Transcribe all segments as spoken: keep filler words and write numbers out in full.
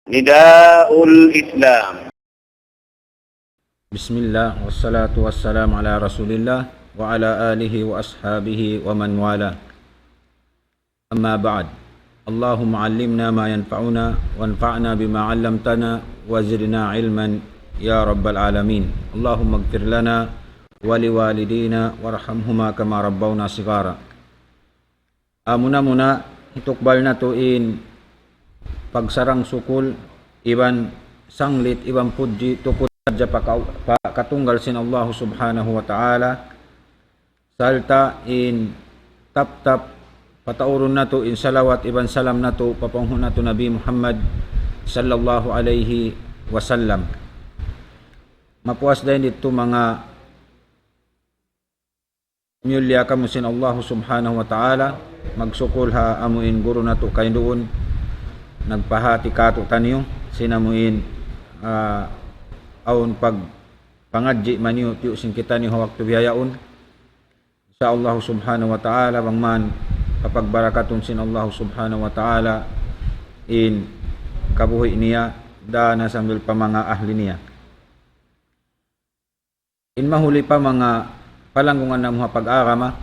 نداء الإسلام. بسم الله، والصلاة والسلام على رسول الله وعلى آله وأصحابه ومن والاه. أما بعد، اللهم علمنا ما ينفعنا وانفعنا بما علمتنا وزدنا علما يا رب العالمين. اللهم اغفر لنا ولوالدينا وارحمهما كما ربونا صغارا. Muna-muna, hitukbal natu' in pagsarang sukul, iban sanglit, iban pudji, tukul sadja pa ka-, pa katunggal sin Allahu Subhanahu wa Ta'ala, sarta' in tap-tap pataurun natu' in salawat iban salam natu' pa panghu' natu' Nabi Muhammad sallallahu alayhi wasallam. Mapuas dayn didtu manga miyulliya kamu sin Allahu Subhanahu wa Ta'ala, magsukul ha amu in guru natu' kainduun, nagpahāti kātu'niyu, sin amu in, ah, awn pagpangadji' maniyu-tiyu' sin kitaniyu ha waktu bihaun. Insya Allah Subhanahu wa Ta'ala, bang man papagbarakatun sin Allah Subhanahu wa Ta'ala in kabuhi' niya, dana sambil pa manga ahli niya. In mahuli pa manga palanggungan namu' ha pag-agama,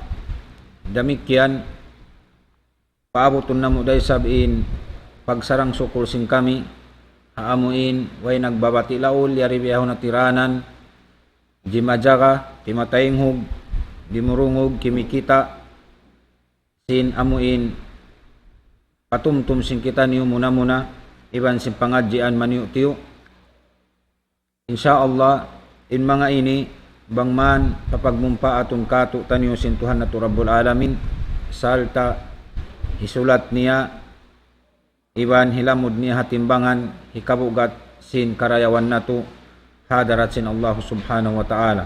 damikkiyan paabutun namu' da isab in pagsarang sukul sin kami, ha amu in way nagbabati' laul, yari bihaun ha tiranan, di' majaga, di' matainghug, di' murungug, kimikita', sin amu in patumtum sin kitaniyu muna-muna, iban sin pangadjian maniyu-tiyu. Insya Allah, in manga ini, bang man papagmumpaatun kātu'niyu sin Tuhan natu' Rabbul Alamin, sarta' hisulat niya, iban hilamud niya ha timbangan, hikabugat sin karayawan natu', ha hadarat sin Allah Subhanahu wa Ta'ala.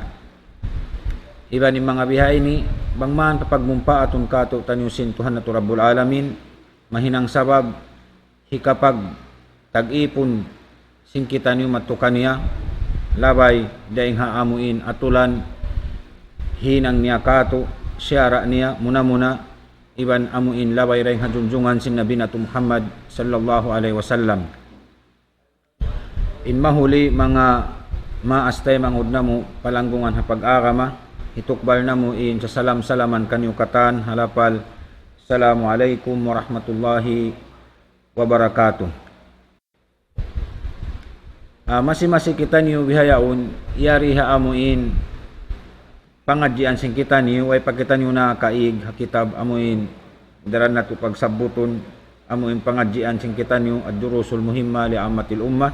Iban in manga biha ini, bang man papagmumpaatun kātu'niyu sin Tuhan natu' Rabbul Alamin, mahinang sabab hikapagtag-ipun sin kitaniyu madtu kaniya, labay dayng ha amu in atulan hinang niya kātu', siyara' niya muna-muna, iban amu in labay dayng ha junjungan sin Nabi natu' Muhammad sallallahu alayhi wasallam. In mahuli manga maas taymanghud namu' palanggungan ha pag-agama, hitukbal namu' in sasalam-salaman kaniyu katan ha lapal, Assalamu alaykum warahmatullahi wabarakatuh. Ah, masi-masi kitaniyu bihaun, yari ha amu in pangadjian sin kitaniyu, way pa kitaniyu nakaig ha kitab amu in daran natu' pagsabbutun, amu in pangadjian sin kitaniyu, الدروس المهمة لعامة الأمة.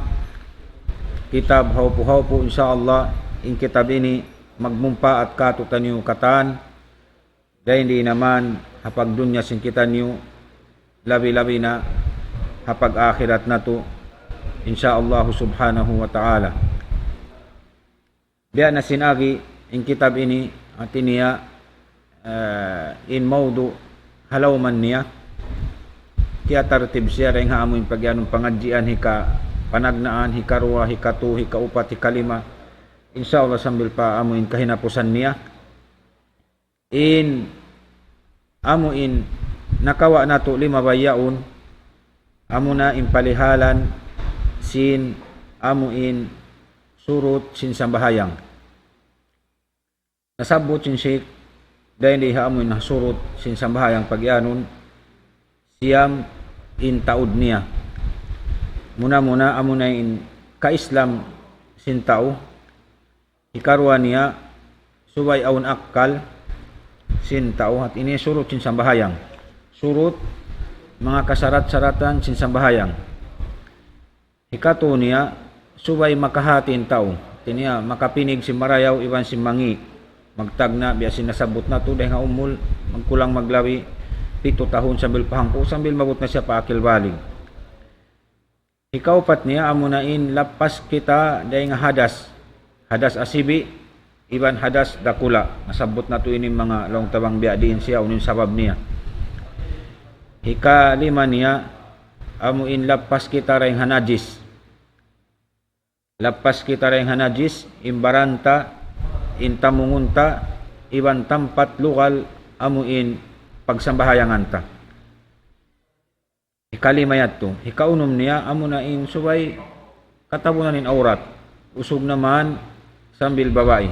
Kitab haupu-haupu, insya Allah, in kitab ini magmumpaat kātu'niyu katan, dayn di naman ha pagdunya sin kitaniyu, labi-labi na ha pag-akhirat natu', insya Allah Subhanahu wa Ta'ala. Biya' na sin agi, in kitab ini, hāti niya, eh, in mawdu' ha lawm niya, kiyatartib siya dayng ha amu in pagiyanun pangadjian hika panagnaan, hikaruwa, hikatu, hikaupat, hikalima. Insya Allah sambil pa amu in kahinapusan niya. In amu in nakawa' natu' limabay yaun, amuna in palihalan sin amu in surut sin sambahayang. Nasabbut sin Sheikh, dayn di ha amu in surut sin sambahayang pagiyanun, siyam in taud niya. Muna-muna amuna in ka-Islam sin tau, hikaruwa niya, subay awn akkal sin tau, hāti niya surut sin sambahayang. Surut, manga kasarat-saratan sin sambahayang. Hikatu niya, subay makahāti in tau. Hāti niya, makapinig sin marayaw iban sin mangi'. Magtagna', biya' sin nasabbut natu', dayng ha umul, magkulang maglabi, pitu tahun sambil pa hangpu', sambil maabut na siya pa akil balig. Hikaupat niya, amuna in lappas kita dayng ha hadas. Hadas asibi', iban hadas dakula'. Nasabbut natu' ini manga laung ta bang biya' diin siya, unu in sabab niya. Hikalima niya, amu in lappas kita dayng ha najis. Lappas kita dayng ha najis, in baran ta, in tamungun ta, iban tampat lugal, amu in pagsambahayangan ta. Hikalima yadtu. Hikaunum niya, amuna in subay katabunan in awrat. Usug na man sambil babai.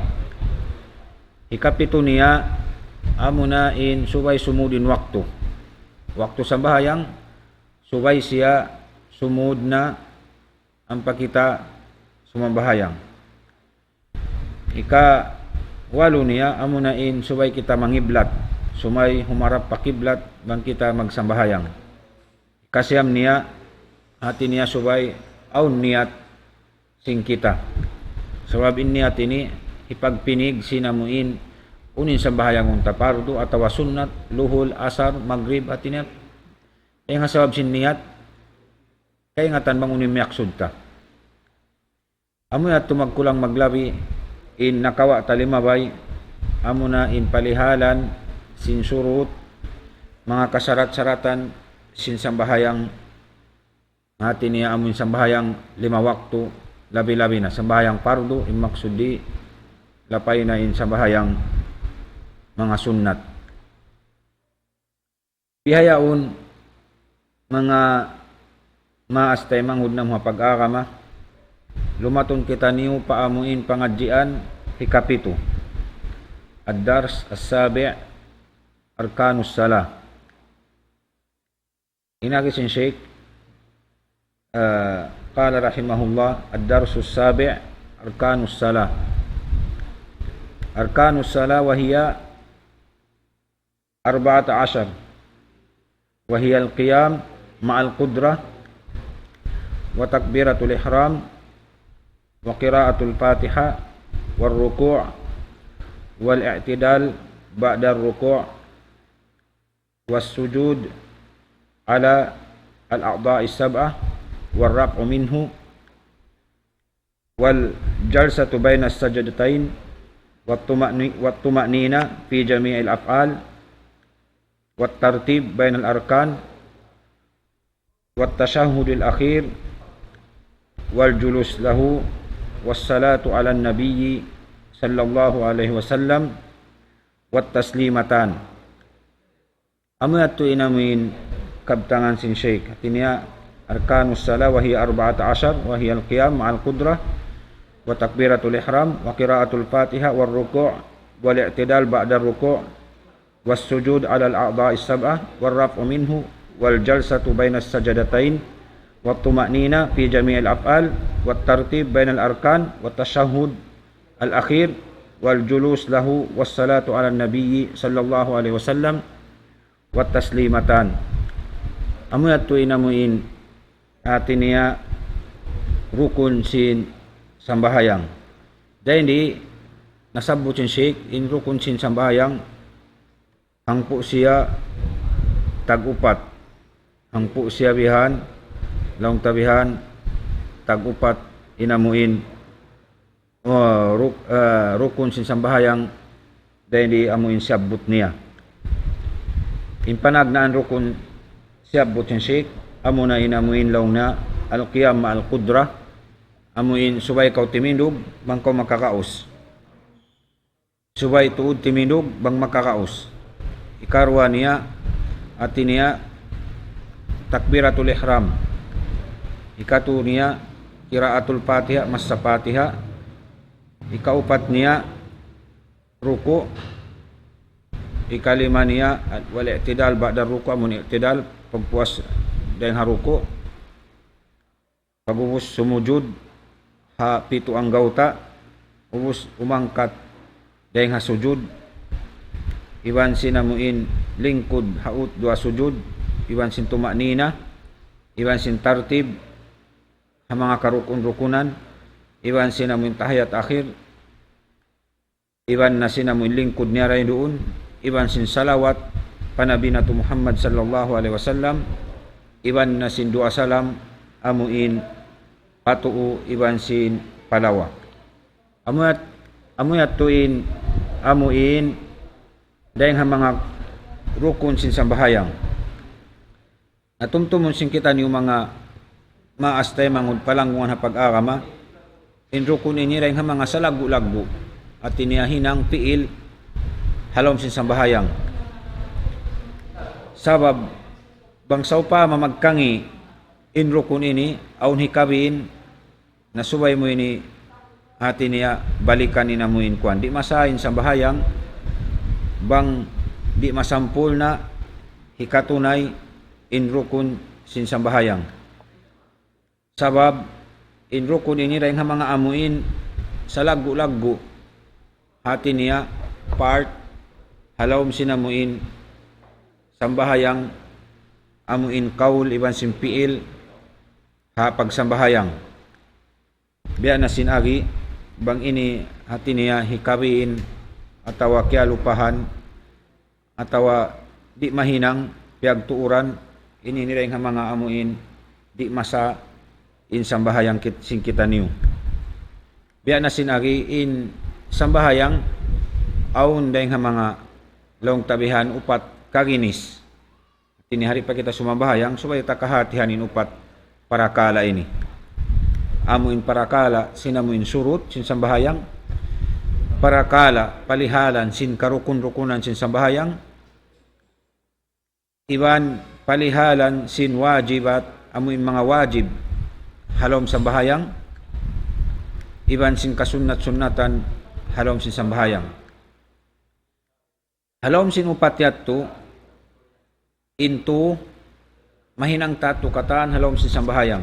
Hikapitu niya, amuna in subay sumud in waktu. Waktu sambahayang, subay siya sumud na ampa kita sumambahayang. Hikawalu niya, amuna in subay kita mangiblat, subay humarap pa kiblat bang kita magsambahayang. Hikasiyam niya, hati niya subay awn niyat sin kita. Sabab in niyat ini hipagpinig sin amu in unu in sambahayangun ta, pardu atawa sunnat, luhul, asar, magrib, hati niya. Dayn ha sabab sin niyat, kaingatan bang unu in miyaksud ta. Amu yadtu magkulang maglabi in nakawa' ta limabay, amuna in palihalan sin surut, manga kasarat-saratan sin sambahayang, hati niya amu in sambahayang lima waktu, labi-labi na sambahayang pardu, in maksud di' lapay na in sambahayang manga sunnat. Bihaun, manga maas taymanghud namu' ha pag-agama, lumatun kitaniyu pa amu in pangadjian hikapitu. Ad-Dars As-Sabi', Arkanus Salah. In agi sin Shaykh, ah, قال رحمه الله: الدرس السابع: أركان الصلاة. أركان الصلاة وهي أربعة عشر، وهي القيام مع القدرة، وتكبيرة الإحرام، وقراءة الفاتحة، والركوع، والاعتدال بعد الركوع، والسجود على الأعضاء السبعة، والرفع منه، والجلسة بين السجدتين، والطمأني-، والطمأنينة في جميع الأفعال، والترتيب بين الأركان، والتشهد الأخير، والجلوس له، والصلاة على النبي صلى الله عليه وسلم، والتسليمتان. Amu yadtu in amuin kabtangan sin Shaykh. Hati niya, أركان الصلاة وهي أربعة عشر، وهي القيام مع القدرة، وتكبيرة الإحرام، وقراءة الفاتحة، والركوع، والاعتدال بعد الركوع، والسجود على الأعضاء السبعة، والرفع منه، والجلسة بين السجدتين، والطمأنينة في جميع الأفعال، والترتيب بين الأركان، والتشهد الأخير، والجلوس له، والصلاة على النبي صلى الله عليه وسلم، والتسليمتان. Amu yadtu in amuin, hati niya, rukun sin sambahayang. Dayn di nasabbut sin Shaykh, in rukun sin sambahayang, hangpu' siya tag-upat. Hangpu' siya bihan, laung ta bihan, tag-upat in amuin, oh, ruk-, ah, rukun sin sambahayang, dayn di amuin siyabbut niya. In panagnaan rukun siyabbut sin Shaykh, amuna in amuin laung niya, القيام مع القدرة, amuin subay kaw timindug, bang kaw makakaus. Subay tuud timindug bang makakaus. Hikaruwa niya, hati niya, takbiratul ihram. Hikatu niya, qiraatul Fatiha, massa Fatiha. Hikaupat niya, ruku'. Hikalima niya, wal i'tidal ba'da ruku', amun i'tidal, pagpuas dayn ha ruku'. Pag'ubus sumujud ha pitu anggawta', ubus umangkat dayn ha sujud, iban sin amuin lingkud ha ut duwa sujud, iban sin tuma'nina, iban sin tartib ha manga karukun-rukunan, iban sin amuin tahiyat akhir, iban na sin amuin lingkud niya dayn duun, iban sin salawat pa Nabi natu' Muhammad sallallahu alayhi wasallam, iban na sin duwa salam amuin pa tuu iban sin pa lawa. Amu yat-, amu yadtu in, amuin dayn ha manga rukun sin sambahayang. Na tumtumun sin kitaniyu manga maas taymanghud palanggungan ha pag-agama, in rukun ini dayn ha manga salaggu'-laggu', hati niya hinang pi'il ha lawm sin sambahayang. Sabab, Bang sawpama magkangi' in rukun ini, awn hikabin, na subay mu ini hati niya balikan in amu in kuwan. Di' masa in sambahayang, bang di' masampurna' hikatunay in rukun sin sambahayang. Sabab in rukun ini dayn ha manga amu in salaggu'-laggu', hati niya part ha lawm sin amu in sambahayang, amu in kaul iban sin pi'il ha pagsambahayang. Biya' na sin agi, bang ini hati niya hikabin atawa kiyalupahan, atawa di' mahinang piyagtuuran, ini ini dayn ha manga amu in di' masa in sambahayang kit-, sin kitaniyu. Biya' na sin agi in sambahayang awn dayn ha manga laung ta bihan upat kaginis. Ini hari pa kita sumambahayang, subay ta kahatihan in upat parakala' ini. Amu in parakala' sin amu in surut sin sambahayang, parakala' palihalan sin karukun-rukunan sin sambahayang, iban palihalan sin wajibat, amu in manga wajib ha lawm sambahayang, iban sin kasunnat-sunnatan ha lawm sin sambahayang. Ha lawm sin upat yadtu, in tū, mahinang ta yadtu katan ha lawm sin sambahayang.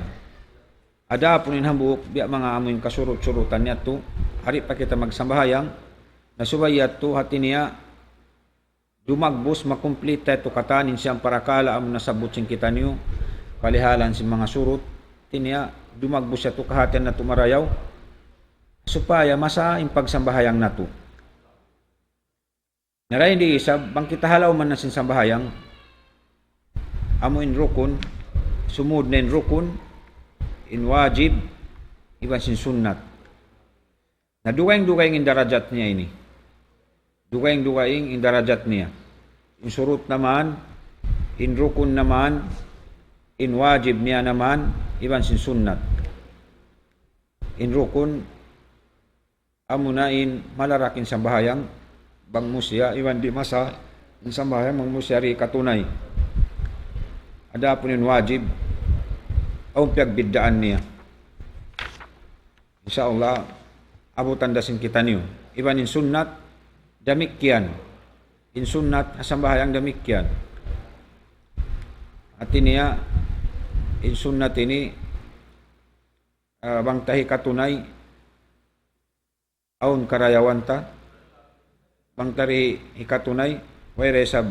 Adapun in hambuuk, biya' manga amu in kasurut-surutan yadtu, hari pa kita magsambahayang, na subay yadtu hati niya dumagbus, makumplita yadtu katan in siyam parakala' amu nasabbut sin kitaniyu, palihalan sin manga surut, hati niya dumagbus yadtu kahatihan natu' marayaw, supaya masa in pagsambahayang natu'. Na dayn di isab, bang kita ha lawm na sin sambahayang, amu in rukun, sumud na in rukun, in wajib, iban sin sunnat. Na dugaing-dugaing in darajat niya ini. Dugaing-dugaing in darajat niya. In surut naman, in rukun naman, in wajib niya naman, iban sin sunnat. In rukun, amuna in malarak in sambahayang bang mu siya, iban di' masa in sambahayang bang mu siya di' katunay. Adapun in wajib, awn piyagbiddaan niya. Insya Allah, abutan da sin kitaniyu. Iban in sunnat, damikkiyan. In sunnat, sambahayang damikkiyan. Hati niya, in sunnat ini, ah, bang ta hikatunay, awn karayawan ta, bang ta di' hikatunay, way da isab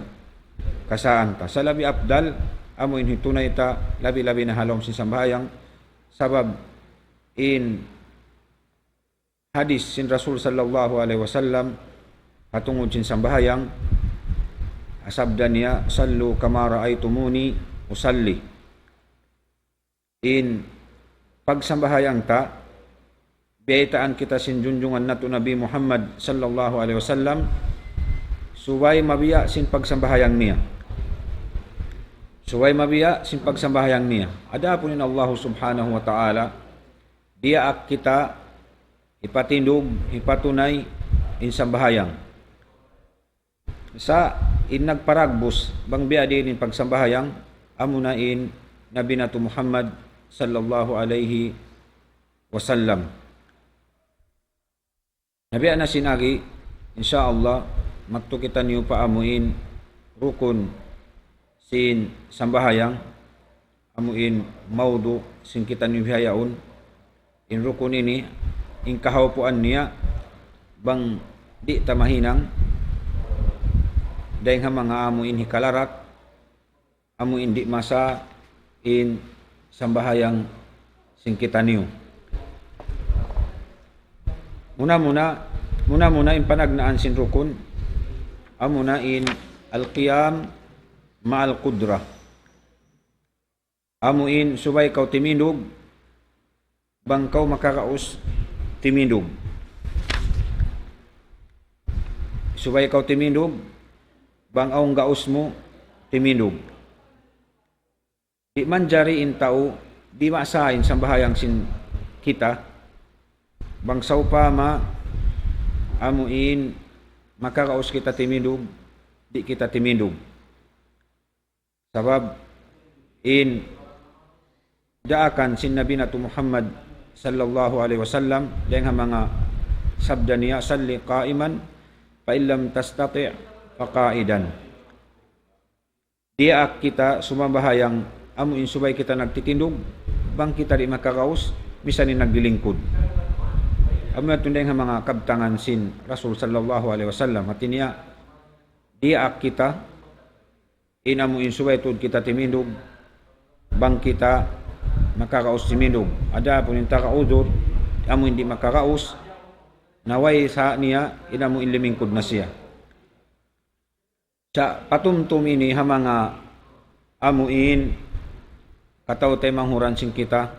kasaan ta. Sa' labi afdal, amu in hitunay ta, labi-labi na ha lawm sin sambahayang, sabab in hadis sin Rasul sallallahu alayhi wasallam, ha tungud sin sambahayang, sabda niya, "صلوا كما رأيتموني أصلي." In pagsambahayang ta, biyaytaan kita sin junjungan natu' Nabi Muhammad sallallahu alayhi wasallam, subay mabiya' sin pagsambahayang niya. Subay mabiya' sin pagsambahayang niya. Adapun in Allah subhanahu wa ta'ala, diyaak kita hipatindug, hipatunay in sambahayang. Sa' in nagparagbus, bang biya' diin in pagsambahayang, amuna in Nabi natu' Muhammad sallallahu alayhi wasallam. Na biya' na sin agi, insya Allah, madtu kitaniyu pa amu in rukun sin sambahayang, amu in maudu' sin kitaniyu bihaun, in rukun ini, in kahaupuan niya, bang di' ta mahinang, dayn ha manga amu in hikalarak, amu in di' masa in sambahayang sin kitaniyu. Muna-muna, muna-muna in panagnaan sin rukun, amuna in القيام مع القدرة. Amu in subay kaw timindug, bang kaw makagaus timindug. Subay kaw timindug, bang awn gaus mu timindug. Di' manjari in tau, di' masa in sambahayang sin kita, bang sawpama amu in makagaus kita timindug, di' kita timindug. Sabab, in daakan sin Nabi natu' Muhammad sallallahu alayhi wasallam, dayn ha manga sabda niya, صل قائما فإن لم تستطع فقاعدا. Diyaak kita sumambahayang amu in subay kita nagtitindug, bang kita di' makagaus, misan in naglilingkud. Amu yadtu dayn ha manga kabtangan sin Rasul sallallahu alayhi wasallam. Hati niya, diyaak kita, in amu in subay tuud kita timindug, bang kita makagaus timindug. Adapun in taga udur, amu in di' makagaus, na way sa niya, in amu in limingkud na siya. Sa' patumtum ini ha manga amu in kataw-taymanghuran sin kita,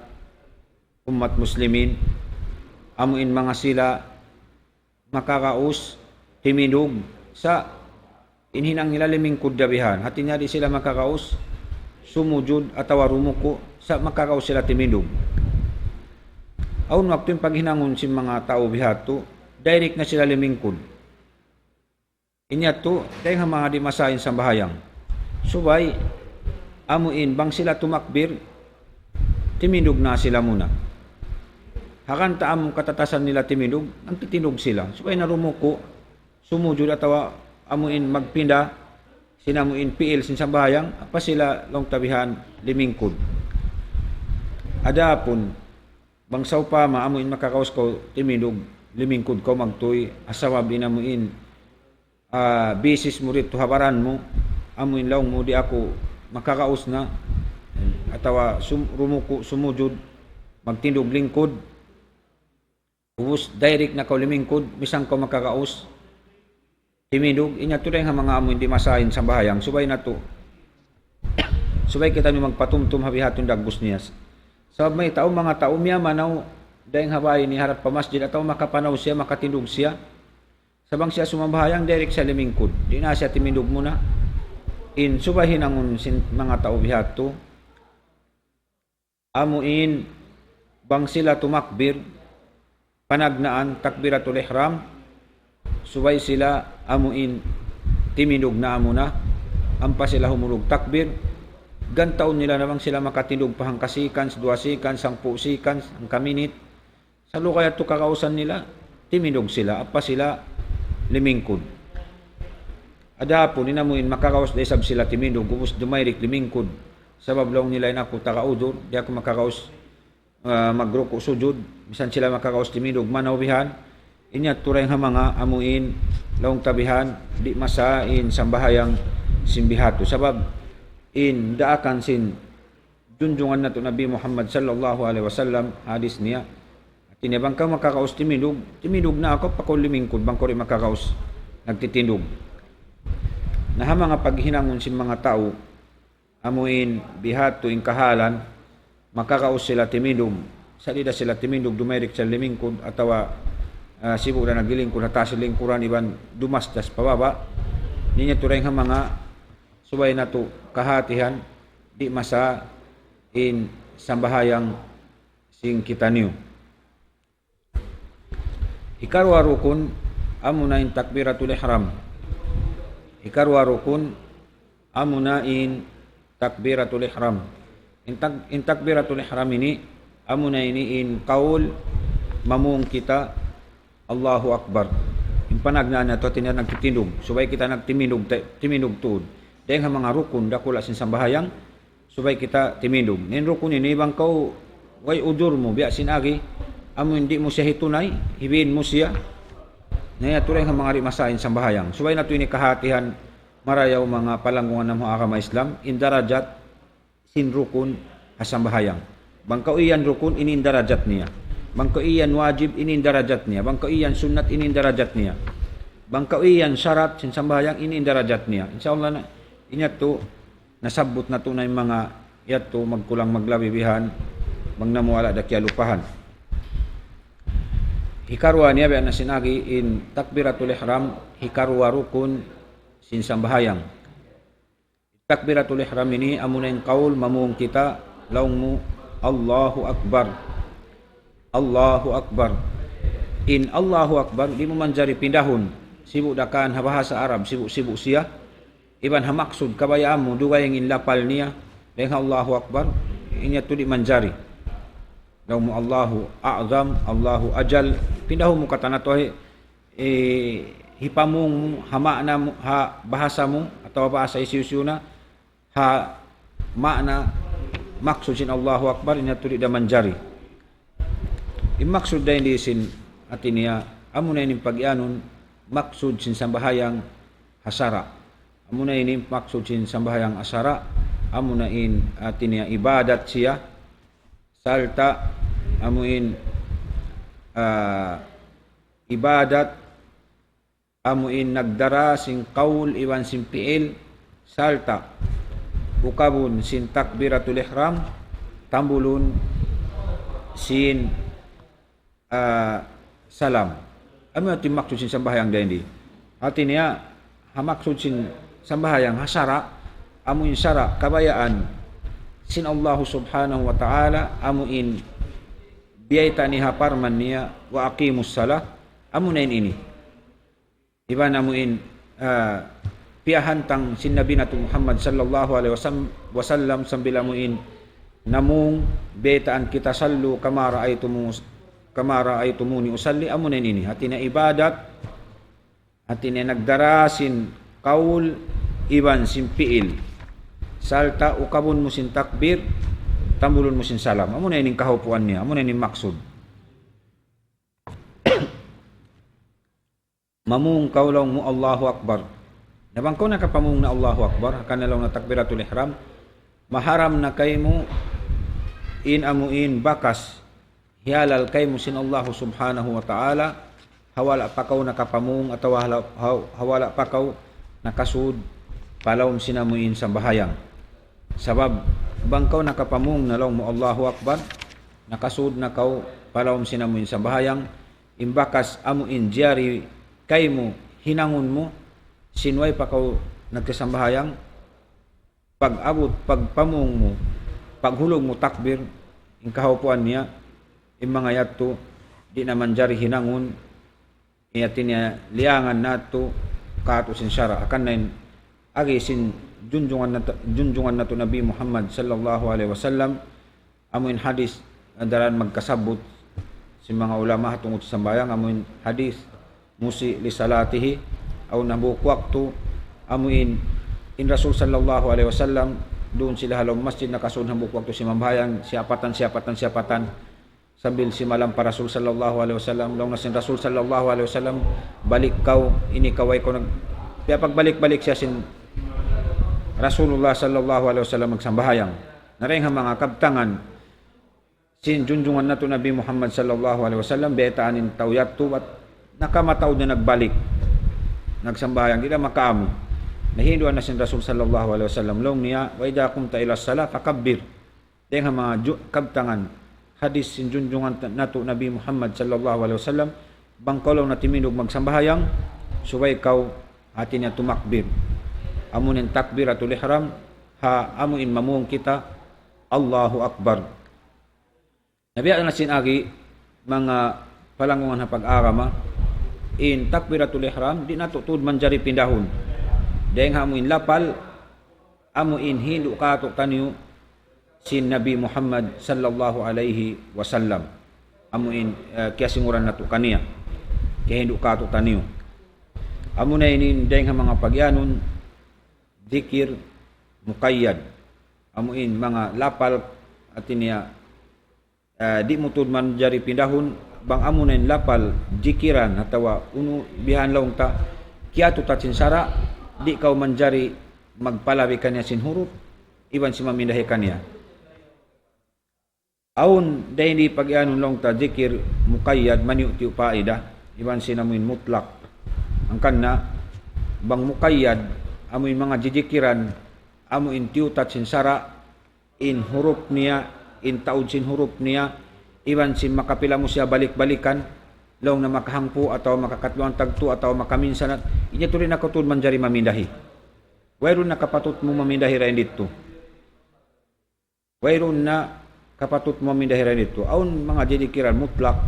ummat muslimin, amu in manga sila makagaus timindug sa' in hinang nila limingkud da bihan. Hati niya di' sila makagaus sumujud atawa rumuku' sa' makagaus sila timindug. Awn waktu in paghinangun sin manga tau bihadtu, direct na sila limingkud. In yadtu, dayn ha manga di' masa in sambahayang. Subay, amu in, bang sila tumakbir, timindug na sila muna. Hangkan ta amu katatasan nila timindug, nagtitindug sila. Subay na rumuku', sumujud atawa amu in magpinda, sin amu in pi'il sin sambahayang, ampa sila laung ta bihan limingkud. Adapun, bang sawpama amu in makagaus kaw timindug, limingkud kaw magtuy, ha sabab in amu in, ah, bisis mu didtu ha baran mu, amu in laung mu di' aku makagaus na, atawa sum-, rumuku', sumujud, magtindug lingkud, ubus direct na kaw limingkud, misan kaw makagaus timindug, in yadtu dayn ha manga amu in di' masa in sambahayang, subay natu'. Subay kitaniyu magpatumtum ha bihadtu in dagbus niya. Sabab mayta' awn manga tau miyamanaw dayn ha bāy niya harap pa masjid atawa makapanaw siya, makatindug siya. Sa' bang siya sumambahayang, direct siya limingkud. Di' na siya timindug muna. In subay hinangun sin manga tau bihadtu, amu in bang sila tumakbir, panagnaan takbiratul ihram, subay sila amu in timindug na amuna, ampa sila humulug takbir, gantaun nila na bang sila makatindug pa hangka seconds, duwa seconds, hangpu' seconds, hangka minit, sa' lugay yadtu kagausan nila, timindug sila, ampa sila limingkud. Adapun in amu in makagaus da isab sila timindug, ubus dumayrik limingkud. Sabab laung nila in aku taga udur, di' aku makagaus, ah, magruku' sujud, misan sila makagaus timindug, manaw bihan. In yadtu dayn ha manga amu in laung ta bihan, di' masa in sambahayang sin bihadtu. Sabab in daakan sin junjungan natu' Nabi Muhammad sallallahu alayhi wasallam, hadis niya. Hati niya bang kaw makagaus timindug, timindug na aku, ampa kaw limingkud, bang kaw di' makagaus nagtitindug. Na ha manga paghinangun sin manga tau, amu in bihadtu in kahalan, makagaus sila timindug. Sa' di' da sila timindug, dumayrik sila limingkud, atawa, ah, sibu' da naglilingkud, ha taas lingkuran, iban dumasdas pa baba'. Niya tuud dayn ha manga subay natu' kahatihan, di' masa in sambahayang sin kitaniyu. Hikaruwa rukun, amuna in takbiratul ihram. Hikaruwa rukun, amuna in takbiratul ihram. In tak-, in takbiratul ihram ini, amuna ini in kaul mamung kita, Allahu Akbar. In panagnaan natu' hati niya nagtitindug. Subay kita nagtimindug, te-, timindug tuud. Dayn ha manga rukun dakula' sin sambahayang, subay kita timindug. Na in rukun ini bang kaw way udur mu, biya' sin agi, amu in di' mu siya hitunay, hibiin mu siya. Na yadtu dayn ha manga di' masa in sambahayang. Subay natu' ini kahatihan marayaw manga palanggungan namu' agama Islam, in darajat sin rukun ha sambahayang. Bang kaw iyan rukun, ini in darajat niya. Bang kaw iyan wajib, ini in darajat niya. Bang kaw iyan sunnat, ini in darajat niya. Bang kaw iyan sarat sin sambahayang, ini in darajat niya. Insya Allah na, in yadtu, nasabbut natu' na in manga yadtu magkulang maglabi bihan, bang namu' wala' da kiyalupahan. Hikaruwa niya biya' na sin agi in takbiratul ihram, hikaruwa rukun sin sambahayang. Takbiratul ihram ini amuna in kaul mamung kita, laung mu, Allahu Akbar. Allahu Akbar. In Allahu Akbar, di' mu manjari pindahun. Sibu' da kan ha bahasa Arab, sibu'-sibu' siya. Iban ha maksud kabayaan mu, dugaing in lapal niya. Dayn ha Allahu Akbar, in yadtu di' manjari. Laung mu Allahu A'zam, Allahu Ajal, pindahun mu katan yadtu, eh, hipamung mu, ha maana mu, ha bahasa mu, atawa bahasa hisiyu-siyu na, ha maana maksud sin Allahu Akbar, in yadtu di' da manjari. In maksud dayn di sin hati niya, amuna in pagiyanun maksud sin sambahayang ha sara'. Amuna in maksud sin sambahayang ha sara', amuna in hati niya ibadat siya, sarta' amu in, ah, ibadat amu in nagdara sin kaul iban sin pi'il, sarta' ukabun sin takbiratul ihram, tambulun sin, ah, salam. Amu yadtu in maksud sin sambahayang dayn di. Hati niya, ha maksud sin sambahayang ha sara', amu in sara' kabayaan sin Allahu Subhanahu wa Ta'ala, amu in biyayta' niya ha parman niya, "Wa aqimus salah," amuna in ini. Iban amu in, ah, piyahantang sin Nabi natu' Muhammad sallallahu alayhi wasam-, wasallam sambil amu in namung biyaytaan kita, "Sallu kama ra'aytumu-, kama ra'aytumuni usalli," amuna in ini. Hati niya ibadat, hati niya nagdara sin kaul iban sin pi'il. Sarta' ukabun mu sin takbir, tambulun mu sin salam. Amuna in kahaupuan niya, amuna in maksud. Mamung kaw laung mu Allahu Akbar. Na bang kaw nakapamung na Allahu Akbar, hangkan na laung na takbiratul ihram, maharam na kaymu in amu in bakas hiyalal kaymu sin Allahu Subhanahu wa Ta'ala, ha wala' pa kaw nakapamung atawa ha, ha, ha wala' pa kaw nakasud pa lawm sin amu in sambahayang. Sabab, bang kaw nakapamung na laung mu Allahu Akbar, nakasud na kaw pa lawm sin amu in sambahayang, in bakas amu in jari kaymu hinangun mu, sin way pa kaw nagsasambahayang, pag-abut, pagpamung mu, paghulug mu takbir, in kahaupuan niya, in manga yadtu, di' na manjari hinangun, hati niya liyangan natu', katu' sin sara', hangkan na in agi sin junjungan natu', junjungan natu' Nabi Muhammad sallallahu alayhi wasallam, amu in hadis, daran magkasabbut sin manga ulama ha tungud sambahayang, amu in hadis, "Musi' li salatihi," awn hambuuk waktu, amu in, in Rasul sallallahu alayhi wasallam, duun sila ha lawm masjid, nakasud hambuuk waktu simambahayang, siyapatan, siyapatan, siyapatan, sambil simalam pa Rasul sallallahu alayhi wasallam, laung na sin Rasul sallallahu alayhi wasallam, "Balik kaw, ini kaw way kaw nag-," piyapagbalik-balik siya sin Rasulullah sallallahu alayhi wasallam magsambahayang. Na dayn ha manga kabtangan sin junjungan natu' Nabi Muhammad sallallahu alayhi wasallam, biyaytaan in tau yadtu, bat nakamataud na nagbalik. Nagsambahayang, di' na makaamu. Nahinduan na sin Rasul sallallahu alayhi wasallam, laung niya, "Wa idha qumta ila salah, fakabbir." Dayn ha manga ju-, kabtangan hadis sin junjungan ta-, natu' Nabi Muhammad sallallahu alayhi wasallam, bang kaw laung na timindug magsambahayang, subay kaw hati niya tumakbir. Amu in takbiratul ihram, ha amu in mamung kita, Allahu Akbar. Na biya' na sin agi, manga palanggungan ha pag-agama, in takbiratul ihram, di' natu' tuud manjari pindahun. Dayn ha amu in lapal, amu in hindu' katu' taniyu sin Nabi Muhammad sallallahu alayhi wasallam. Amu in, eh, kiyasinguran natu' kaniya. Kiyahindu' katu' taniyu. Amu na ini in dayn ha manga pagiyanun, dikir muqayyad. Amu in manga lapal hati niya, eh, di' mu tuud manjari pindahun, bang amu na in lapal, jikiran, atawa unu bihan laung ta, kiyatutad sin sara', di' kaw manjari magpalabi kaniya sin hurup, iban sin mamindahi kaniya. Awn dayn di pagiyanun laung ta jikir muqayyad, maniyu'-tiyu' paida, iban sin amu in mutlak. Hangkan na, bang muqayyad, amu in manga jijikiran, amu in tiyutad sin sara', in hurup niya, in taud sin hurup niya, iban sin makapila mu siya balik-balikan, laung na makahangpu' atawa makakatluan tagtu' atawa makaminsan, in yadtu di' na kaw tuud manjari mamindahi. Wayruun na kapatut mu mamindahi dayn didtu. Wayruun na kapatut mu mamindahi dayn didtu. Awn manga jijikiran mutlak.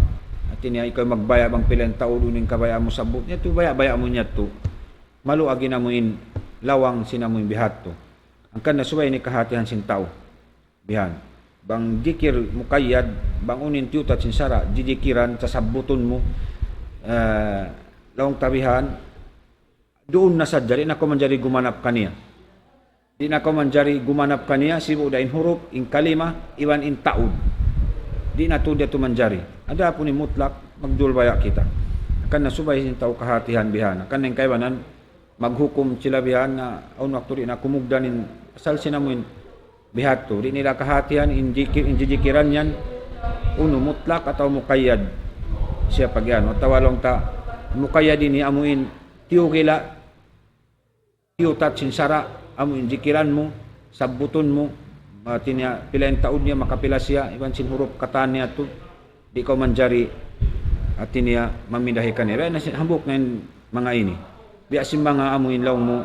Hati niya ikaw magbaya' bang pila in taud unu in kabaya' mu sabbut. Yadtu baya'-baya' mu yadtu. Maluag in amu in lawang sin amu in bihadtu. Hangkan na subay ini kahatihan sin tau. Bihan. Bang jikir muqayyad, bang unu in tiyutat sin sara', jijikiran, sasabbutun mu, eh, laung ta bihan, duun na sadja, di' na kaw manjari gumanap kaniya. Di' na kaw manjari gumanap kaniya, sibu' da in hurup, in kalima, iban in taud. Di' na tuud yadtu manjari. Adapun in mutlak, magjulbaya' kita. Hangkan na subay sin tau kahatihan bihan. Hangkan na in kaibanan, maghukum sila bihan na, awn waktu di' na kumugdan in, asal sin amu in bihadtu. Di' nila kahatihan in jikir, in jijikiran yan, unu mutlak atawa muqayyad. Siya pag-iyan. Atawa laung ta, muqayyad ini amu in tiyukila, tiyutat sin sara', amu in jikiran mu, sabbutun mu, hati niya, pila in taud niya, makapila siya, iban sin hurup katan niya tu, di' kaw manjari, hati niya, mamindahi kaniya. Biya' na sin, hambuuk na in manga ini. Biya' sin manga amu in laung mu,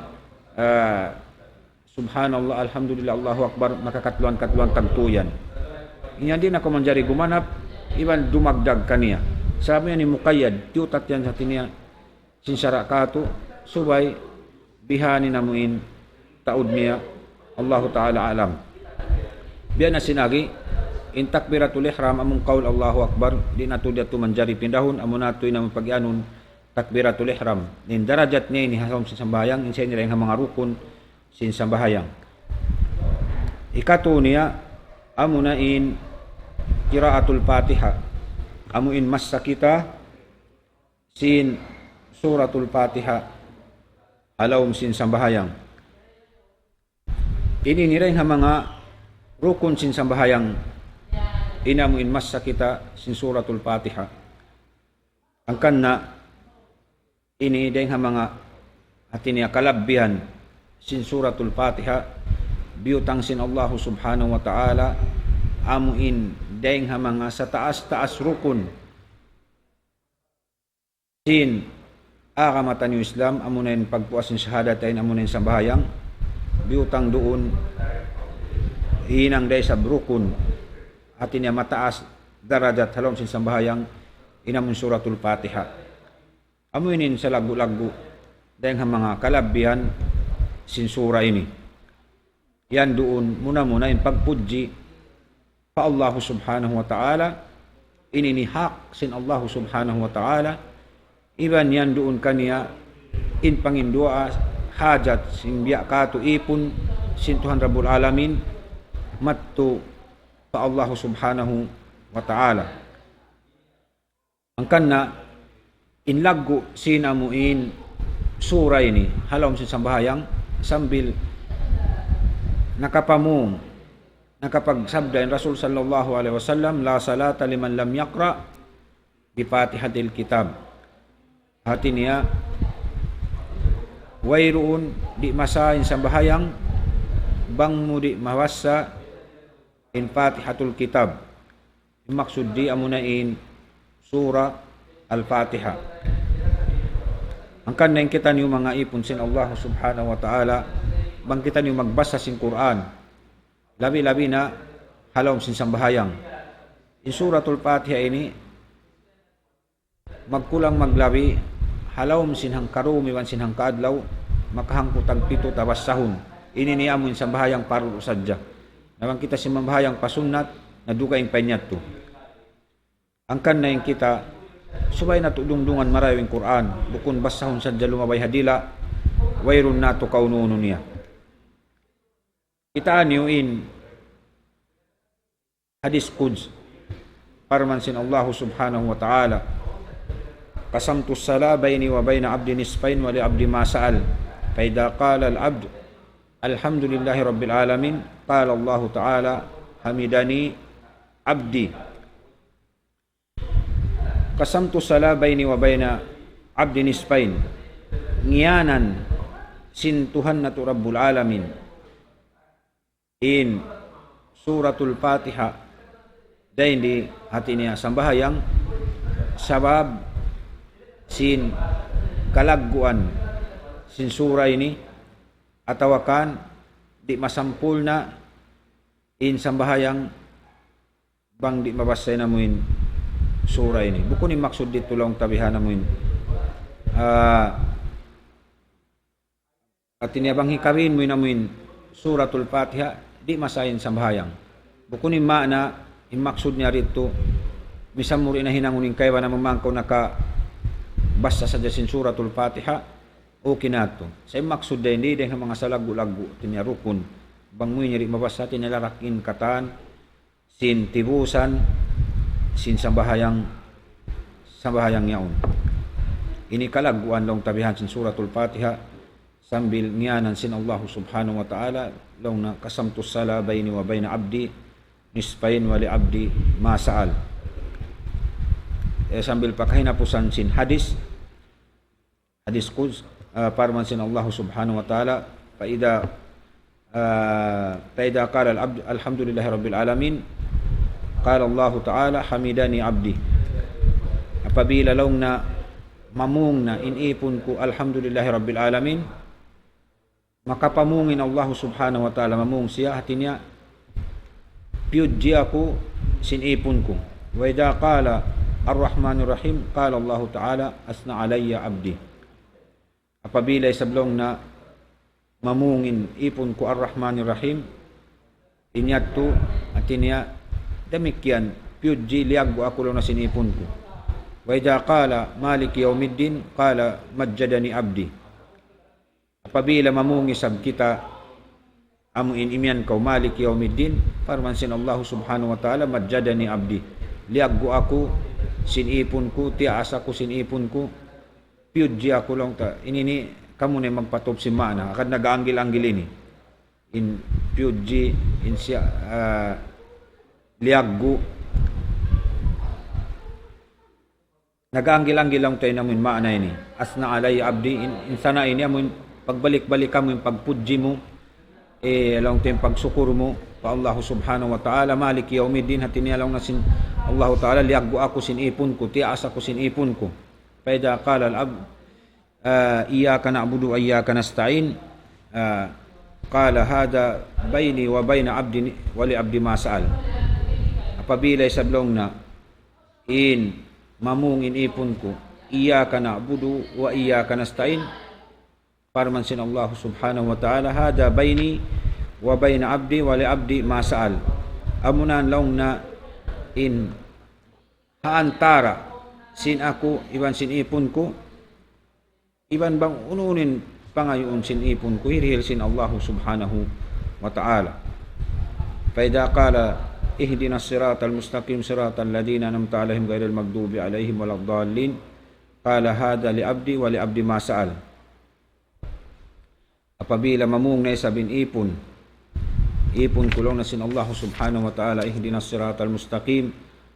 ah, Subhanallah, Alhamdulillah, Allahu Akbar, makakatluan-katluan tagtu yan. Iyan di' na kaw manjari gumanap, iban dumagdag kaniya. Sabab yan in muqayyad, tiyutat yan hati niya, sin sara' katu', subay bihan in amu in taud niya, Allahu Ta'ala a'lam. Biya' na sin agi, in takbiratul ihram, amu in qawl Allahu Akbar, di' na tuud yadtu manjari pindahun, amu na tuud in amu in pag-iyanun takbiratul ihram. In darajat niya ini ha lawm sin sambahayang, in siya ini dayn ha manga rukun sin sambahayang. Ikatu niya, amu na in qiraatul Fatiha. Amu in massa kita, sin Suratul Fatiha ha lawm sin sambahayang. Ini ini dayn ha manga rukun sin sambahayang, in amu in massa kita sin Suratul Fatiha. Hangkan na ini dayn ha manga hati niya kalabbihan sin Suratul Fatiha, biyutang sin Allahu Subhanahu wa Ta'ala, amu in dayn ha manga sataas-taas rukun sin agama taniyu Islam, amu na in pagpuas sin shahadatain, amu na in sambahayang, biyutang duun, hinang da isab rukun, hati niya mataas darajat ha lawm sin sambahayang, in amu in Suratul Fatiha. Amu ini in salaggu'-laggu' dayn ha manga kalabbihan sin sura ini. Yan duun muna-muna in pagpudji pa Allahu Subhanahu wa Ta'ala, ini in hak sin Allahu Subhanahu wa Ta'ala, iban yan duun kaniya in panginduwaa hajat sin biya' katu' ipun sin Tuhan Rabbul Alamin, madtu pa Allahu Subhanahu wa Ta'ala. Hangkan na in laggu' sin amu in sura ini, ha lawm sin sambahayang, sambil nakapamung, nakapagsabda in Rasul sallallahu alayhi wasallam, لا صلاة لمن لم يقرأ بفاتحة الكتاب. Hati niya, wayruun di' masah in sambahayang, bang mu di' mabassa in Fatihatul Kitab. In maksud di' amu na in Sura Al-Fatiha. Hangkan na in kitaniyu manga ipun sin Allah Subhanahu wa Ta'ala, bang kitaniyu magbassa sin Qur'an, labi-labi na ha lawm sin sambahayang. In Suratul Fatiha ini, magkulang maglabi, ha lawm sin hangka dum iban sin hangka adlaw, makahangpu' tagpitu ta bassahun. Ini in amu in sambahayang pardu sadja. Na bang kita sin mambahayang pa sunnat, na dugaing pa in yadtu. Hangkan na in kita, subay natu' dungdungan marayaw in Qur'an, bukun bassahun sadja lumabay ha dila', wayruun natu' kaunu-unu niya. Kitaa niyu in hadis Quds. Parman sin Allah Subhanahu wa Ta'ala, قسمت الصلاة بيني وبين عبدي نصفين ولعبدي ما سأل. فإذا قال العبد الحمد لله رب العالمين، قال الله تعالى: حمدني عبدي. قسمت الصلاة بيني وبين عبدي نصفين. Ngiyanan sin Tuhan natu' Rabbul Alamin in Suratul Fatiha dayn di hati niya sambahayang, sabab sin kalagguan sin sura ini, atawa kan di' masampurna' in sambahayang bang di' mabassa in amu in sura ini. Bukun in maksud didtu laung ta bihan amu in, ah, hati niya bang hikabin mu in amu in Suratul Fatiha, di' masa in sambahayang. Bukun in maana, in maksud niya didtu, misan mu di' na hinangun in kaibanan, bang kaw nakabasa sadja sin Suratul Fatiha, okay na tuud. Sa' in maksud dayn di, dayn ha manga salaggu'-laggu', hati niya rukun. Bang mu ini di' mabasa, hati niya larak in katan, sin tibusan, sin sambahayang, sambahayang yaun. Ini kalagguan laung ta bihan sin Suratul Fatiha, sambil ngiyanan sin Allah Subhanahu wa Ta'ala, laung niya, قسمت الصلاة بيني وبين عبدي نصفين ولعبدي ما سأل. Eh, sambil pa kahinapusan sin hadis, hadis Quds-, ah, parman sin Allah Subhanahu wa Ta'ala, فإذا, ah, فإذا قال العبد الحمد لله رب العالمين، قال الله تعالى: حمدني عبدي. Apabila laung niya mamung na in ipun ku, "Alhamdulillahi Rabbil Alamin," makapamung in Allah Subhanahu wa Ta'ala, mamung siya, hati niya, "Piyudji aku sin ipun ku." وإذا قال الرحمن الرحيم، قال الله تعالى: أثنى علي عبدي. Apabila isab laung niya mamung in ipun ku Ar-Rahmanir Rahim, in yadtu, hati niya, damikkiyan, piyudji, liyaggu' aku laung niya sin ipun ku. وإذا قال مالك يوم الدين، قال: مجدني عبدي. Apabila mamung isab kita, amu in imiyan kaw مالك يوم الدين, parman sin Allah Subhanahu wa Ta'ala, مجدني عبدي. Liyaggu' aku sin ipun ku, tiyaas aku sin ipun ku, piyudji aku laung ta. Ini ini, kamu na in magpatub sin maana, hangkan nag-aanggil-anggil ini. In piyudji, in siya, ah, liyaggu'. Nag-aanggil-anggil laung ta in amu in maana ini. أثنى علي عبدي, in, in sana ini amu in pagbalik-balik amu in pagpudji mu, eh, laung ta in pagsukur mu pa Allah Subhanahu wa Ta'ala, مالك يوم الدين, hati niya laung niya sin Allah Ta'ala, liyaggu' aku sin ipun ku, tiyaas aku sin ipun ku. فإذا قال العبد، ah, إياك نعبد وإياك نستعين, ah, قال هذا بيني وبين عبدي ولعبدي ما سأل. Apabila isab laung niya in mamung in ipun ku, إياك نعبد وإياك نستعين, parman sin Allah Subhanahu wa Ta'ala, هذا بيني وبين عبدي ولعبدي ما سأل. Amuna laung niya in ha antara' sin aku iban sin ipun ku, iban bang unu-unu in pangayuun sin ipun ku, hirihil sin Allah Subhanahu wa Ta'ala. فإذا قال اهدنا الصراط المستقيم صراط الذين أنعمت عليهم غير المغضوب عليهم ولا الضالين، قال هذا لعبدي ولعبدي ما سأل. Apabila mamung na isab in ipun, ipun ku laung niya sin Allah Subhanahu wa Ta'ala, اهدنا الصراط المستقيم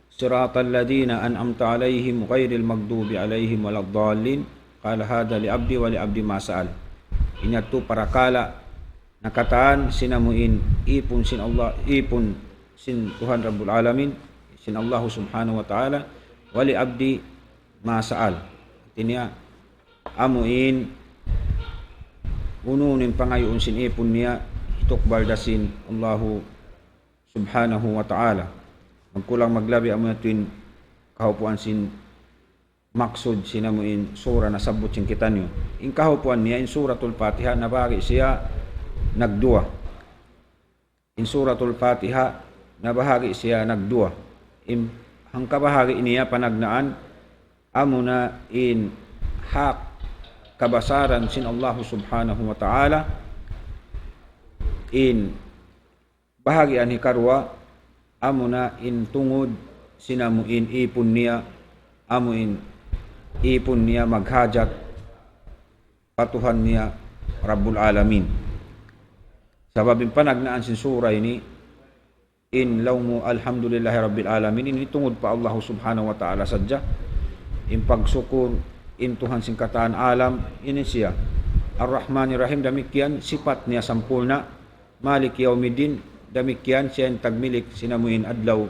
صراط الذين أنعمت عليهم غير المغضوب عليهم ولا الضالين، قال هذا لعبدي ولعبدي ما سأل. In yadtu parakala' na katan sin amu in ipun sin Allah, ipun sin Tuhan Rabbul Alamin, sin Allah Subhanahu wa Ta'ala, ولعبدي ما سأل. Hati niya, amu in unu-unu in pangayuun sin ipun niya, hitukbal da sin Allahu Subhanahu wa Ta'ala. Magkulang maglabi amu yadtu in kahupuan sin maksud sin amu in sura nasabbut sin kitaniyu. In kahupuan niya, in Suratul Fatiha nabahagi' siya nagduwa. In Suratul Fatiha nabahagi' siya nagduwa. In hangkabahagi' niya panagnaan, amuna in hak kabasaran sin Allahu Subhanahu wa Ta'ala. In bahagian hikaruwa, amuna in tungud sin amu in ipun niya, amu in ipun niya maghajat pa Tuhan niya Rabbul Alamin. Sabab in panagnaan sin sura ini, in laung mu الحمد لله رب العالمين, ini tungud pa Allah Subhanahu wa Ta'ala sadja. In pagsukur, in Tuhan sin katan alam, ini siya. Ar-Rahmanir Rahim, damikkiyan, sipat niya sampurna'. مالك يوم الدين, damikkiyan, siya in tagmilik sin amu in adlaw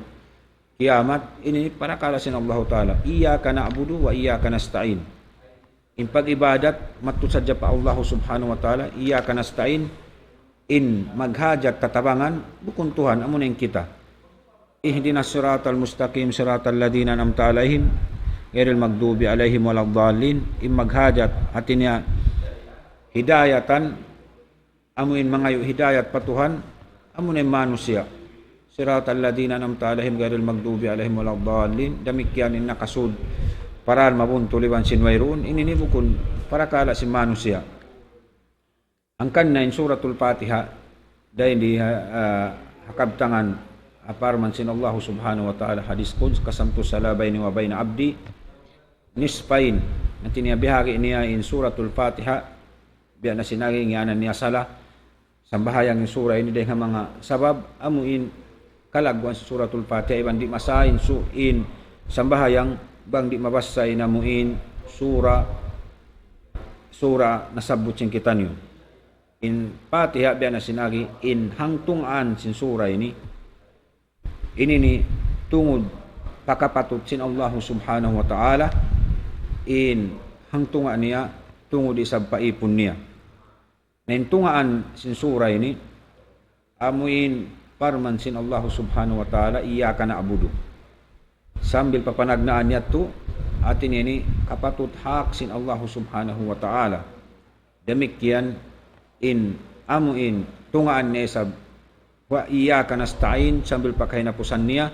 kiyamat, ini parakala' sin Allahu Ta'ala. إياك نعبد وإياك نستعين. In pag-ibadat, mattu sadja pa Allahu Subhanahu wa Ta'ala, إياك نستعين, in maghajat tatabangan, bukun Tuhan, amuna in kita. اهدنا الصراط المستقيم صراط الذين أنعمت عليهم غير المغضوب عليهم ولا الضالين, in maghajat, hati niya, hidayatan, amu in mangayu' hidayat pa Tuhan, amu na in manusiya'. صراط الذين أنعمت عليهم غير المغضوب عليهم ولا الضالين. Damikkiyan in nakasud pa dān mabuntul iban sin wayruun. Ini ini bukun parakala' sin manusiya'. Hangkan na in Suratul Fatiha, dayn di ha, ha, ha kabtangan, ha parman sin Allah Subhanahu wa Ta'ala, hadis Quds, قسمت الصلاة بيني وبين عبدي نصفين. Hāti niya bihagi' niya in Suratul Fatiha, biya' na sin agi ngiyanan niya sala, sambahayang in sura ini dayn ha manga sabab, amu in kalagguan sin Suratul Fatiha, iban di' masa in su-, in sambahayang, bang di' mabassa in amu in sura, sura nasabbut sin kitaniyu. In Fatiha biya' na sin agi, in hangtungaan sin sura ini, ini ini tungud pakapatut sin Allahu Subhanahu wa Ta'ala, in hangtunga' niya tungud isab pa ipun niya. Na in tungaan sin sura ini, amu in parman sin Allahu Subhanahu wa Ta'ala, إياك نعبد. Sambil papanagnaan niya tu, hāti niya ini kapatut hak sin Allahu Subhanahu wa Ta'ala. Damikkiyan in amu in tungaan niya isab وإياك نستعين sambil pa kahinapusan niya,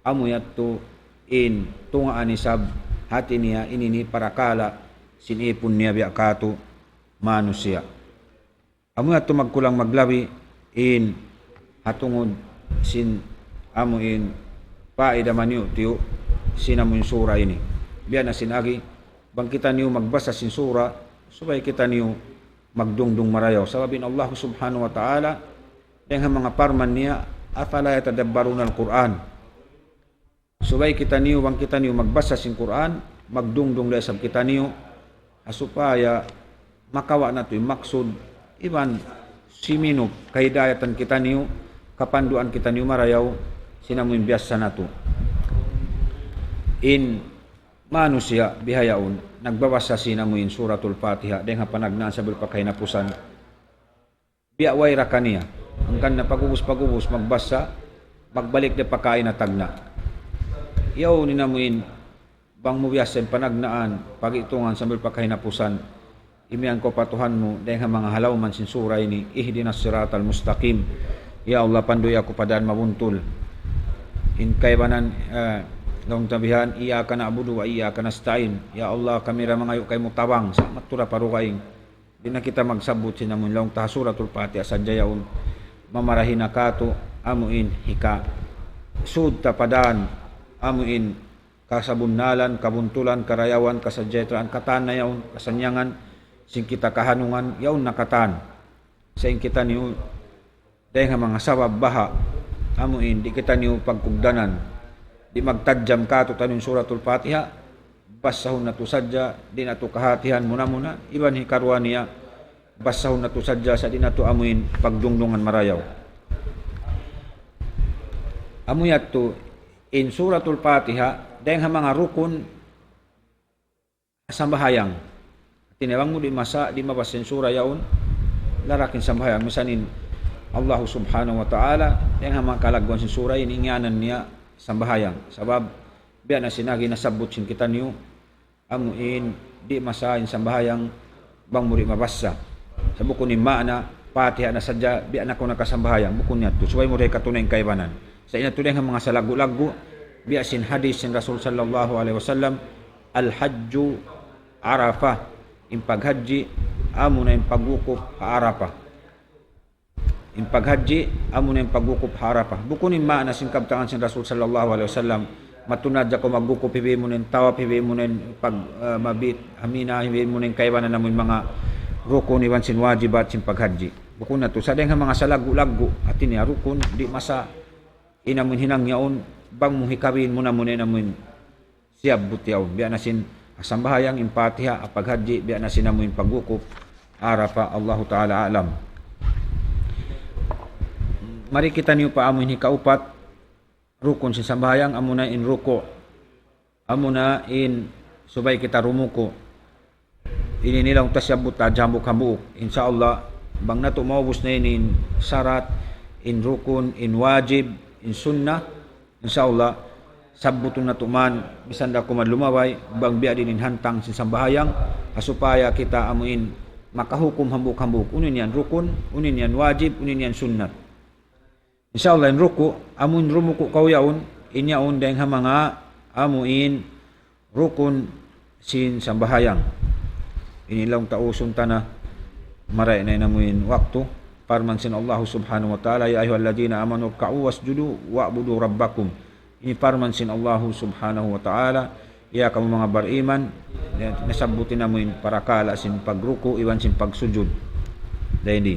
amu yadtu in tungaan isab, hāti niya ini ini parakala' sin ipun niya biya' katu' manusiya'. Amu yadtu magkulang maglabi in ha tungud sin amu in paida maniyu'-tiyu' sin amu in sura ini. Biya' na sin agi, bang kitaniyu magbassa sin sura, subay kitaniyu magdungdung marayaw. Sabab in Allah Subhanahu wa Ta'ala, dayn ha manga parman niya, أفلا يتدبرون القرآن. Subay kitaniyu, bang kitaniyu magbassa sin Qur'an, magdungdung da isab kitaniyu, ha supaya makawa' natu' in maksud, iban siminup kahidayatan kitaniyu, kapanduan kitaniyu marayaw, sin amu in biyassa natu'. In manusiya' bihaun, nagbabassa sin amu in Suratul Fatiha, dayn ha panagnaan sambil pa kahinapusan. Biya' way ra kaniya. Hangkan na pag'ubus-pag'ubus magbassa, magbalik da pakain na tagna'. Yaun in amu in, bang mu biyassa in panagnaan, pag'itungan sambil pa kahinapusan. Imiyan kaw pa Tuhan mu, dayn ha manga halawman sin sura ini, اهدنا الصراط المستقيم. Ya Allah, panduy aku pa dān mabuntul. In kaibanan, eh, laung ta bihan, إياك نعبد وإياك نستعين. Ya Allah, kami ra mangayu' kaymu tabang, sa' matura pa dugaing. Di' na kita magsabbut sin amu in laung ta ha Suratul Fatiha sadja yaun. Mamarahi na katu' amu in hikasud ta pa dān amu in kasabunnalan, kabuntulan, karayawan, kasajahtraan, katan na yaun, kasannyangan, sin kita kahanungan, yaun na katan. Sa' in kitaniyu dayn ha manga sabab baha', amu in di' kitaniyu pagkugdanan. Di' magtadjam katu'taniyu in Suratul Fatiha, basahun natu' sadja, di' natu' kahatihan muna-muna, iban hikaruwa niya, basahun natu' sadja, sa' di' natu' amu in pagdungdungan marayaw. Amu yadtu, in Suratul Fatiha, dayn ha manga rukun, sambahayang. Hāti niya bang mu di' masa, di' mabassa in sura yaun, larak in sambahayang. Misan in Allah Subhanahu wa Ta'ala, dayn ha manga kalagguan sin sura ini, ngiyanan niya sambahayang. Sabab, biya' na sin agi nasabbut sin kitaniyu, amu in di' masa in sambahayang, bang mu di' mabassa. Sa' bukun in maana, Fatiha na sadja, biya' na kaw nakasambahayang, bukun yadtu. Subay mu da hikatunay in kaibanan. Sa' in yadtu dayn ha manga salaggu'-laggu', biya' sin hadis sin Rasul sallallahu alayhi wasallam, الحج عرفة. In paghajji, amu na in pagwukuf ha Arafah. In paghajji, amu na in pagwukuf ha Arafah. Bukun in maana sin kabtangan sin Rasul sallallahu alayhi wasallam, matunad ja kaw magwukuf, hibi mu na in tawaf, hibi mu na in pag, ah, mabit ha Mina, hibi mu na in kaibanan amu in manga rukun iban sin wajibat sin paghajji. Bukun na tu, sa' dayn ha manga salaggu'-laggu', hāti niya rukun, di' masa, in amu in hinang yaun, bang mu hikabin muna-muna in amu in siyabbut yaun. Biya' na sin sambahayang, in Fatiha, ha paghajji, biya' na sin amu in pagwukuf Arafah, Allahu Ta'ala a'lam. Mari kitaniyu pa amu in hikaupat, rukun sin sambahayang, amu na in ruku'. Amu na in subay kita rumuku'. Ini in laung ta siyabbut ta hambuuk-hambuuk. Insya Allah, bang natu' maubus na ini in sarat, in rukun, in wajib, in sunnah, insya Allah, sabbutun natu' man, misan da kuman lumabay, bang biya' diin in hantang sin sambahayang, ha supaya kita amu in makahukum hambuuk-hambuuk. Unu in yan rukun, unu in yan wajib, unu in yan sunnat. Insya Allah, in ruku', amun rumuku' kaw yaun, in yaun dayng ha manga amuin rukun sin sambahayang. Ini laung ta usun ta na, marayaw na in amuin waktu. Parman sin Allah subhanahu wa ta'ala, يا أيها الذين آمنوا اركعوا واسجدوا واعبدوا ربكم. Ini parman sin Allah subhanahu wa ta'ala, ya kamu manga bariman, ya, nasabbut in amuin parakala' sin pagruku' iban sin pagsujud. Dayn di.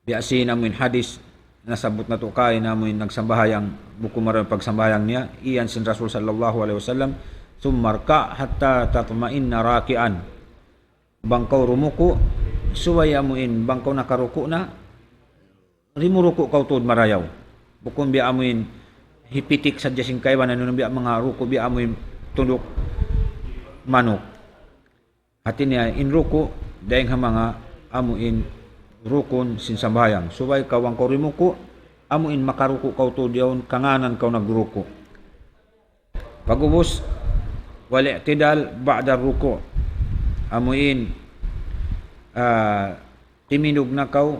Biya' sin amuin hadis, nasabbut natu' kaina amuin nagsambahayang, bukun marayaw pagsambahayang niya, iyan sin Rasul sallallahu alayhi wasallam, ثم اركع حتى تطمئن راكعا. Bang kaw rumuku', subay amuin, bang kaw nakaruku' na, rimuruku' kaw tuud marayaw. Bukun biya' amuin, hipitik sadja sin kaibanan, unu biya' manga ruku', biya' amuin tunduk manuk. Hati niya in ruku', dayng ha manga amuin rukun sin sambahayang. Subay kaw bang kaw rimuku', amuin makaruku' kaw tuud yaun, kangānan kaw nagruku'. Pag'ubus, والاعتدال بعد الركوع. Amuin, ah, timindug na kaw,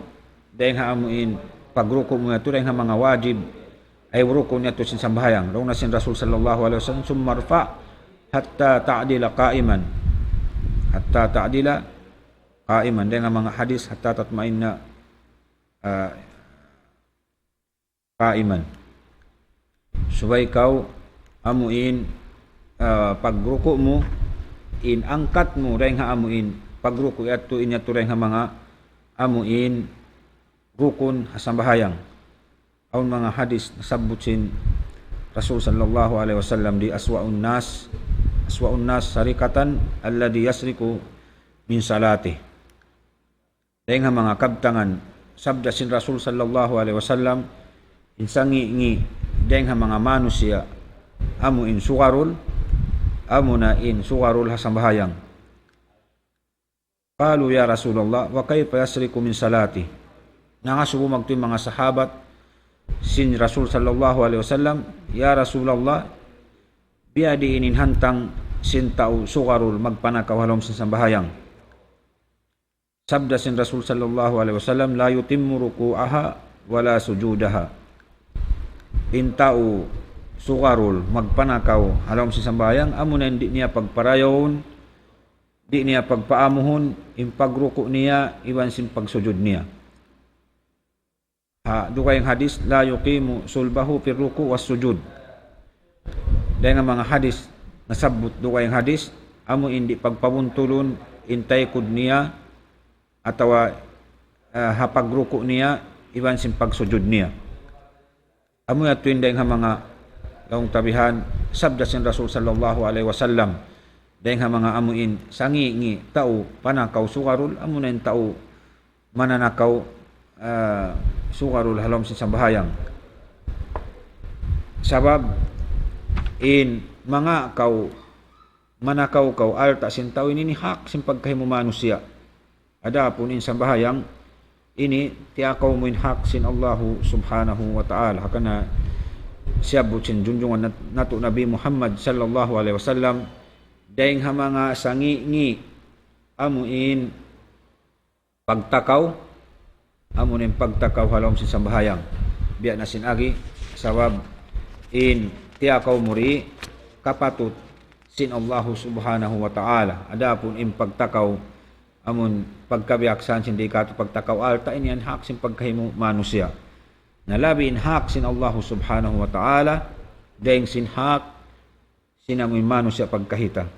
dayng ha amuin pagruku' mu yadtu, dayng ha manga wajib, ay rukun yadtu sin sambahayang. Laung na sin Rasul sallallahu alayhi wasallam, ثم ارفع حتى تعدل قائما. حتى تعدل قائما. Dayng ha manga hadis, حتى تطمئن, ah, قائما. Subay kaw amuin, ah, pagruku' mu, in angkat mu, dayng ha amuin pagruku' yadtu, in yadtu dayng ha manga amuin rukun ha sambahayang. Awn manga hadis nasabbut sin Rasul sallallahu alayhi wasallam di أسوأ الناس، أسوأ الناس سرقة الذي يسرق من صلاته. Dayng ha manga kabtangan, sabda sin Rasul sallallahu alayhi wasallam, in sangi'-ngi' dayng ha manga manusiya', amuin sugarul, amuna in sugarul ha sambahayang. قالوا يا رسول الله وكيف يسرق من صلاته؟ Nangasubu magtuy manga sahabat sin Rasul sallallahu alayhi wasallam, "Ya Rasulullah, biya' diin in hantang sin tau sugarul magpanakaw ha lawm sin sambahayang?" Sabda sin Rasul sallallahu alayhi wasallam, لا يتم ركوعها ولا سجودها. In tau sugarul magpanakaw ha lawm sin sambahayang, amuna in di' niya pagparayawun, di' niya pagpaamuhun in pagruku' niya iban sin pagsujud niya. Ha dugaing hadis, لا يقيم صلبه في الركوع والسجود. Dayng ha manga hadis nasabbut dugaing hadis, amu in di' pagpabuntulun in taykud niya atawa, eh, ha pagruku' niya iban sin pagsujud niya. Amu yadtu in dayng ha manga laung ta bihan, sabda sin Rasul sallallahu alayhi wasallam, dayng ha manga amu in sangi'-ngi' tau panakaw sugarul, amuna in tau mananakaw, ah, sugarul ha lawm sin sambahayang. Sabab in manga kaw manakaw kaw alta' sin tau ini, ini hak sin pagkahi mu manusiya'. Adapun in sambahayang ini, tiyakaw mu in hak sin Allahu subhanahu wa ta'ala. Hangkan siyabbut sin junjungan nat-, natu' Nabi Muhammad sallallahu alayhi wasallam, dayng ha manga sangi'-ngi' amu in pagtakaw, amu in pagtakaw ha lawm sin sambahayang. Biya' na sin agi, sabab in tiyakaw mu di' kapatut sin Allahu subhanahu wa ta'ala. Adapun in pagtakaw, amun pagkabiyaksahan sin di' katu' pagtakaw alta', ini yan hak sin pagkahi mu manusiya'. Na labi in hak sin Allahu subhanahu wa ta'ala, dayng sin hak sin amu in manusiya' pagkahi ta.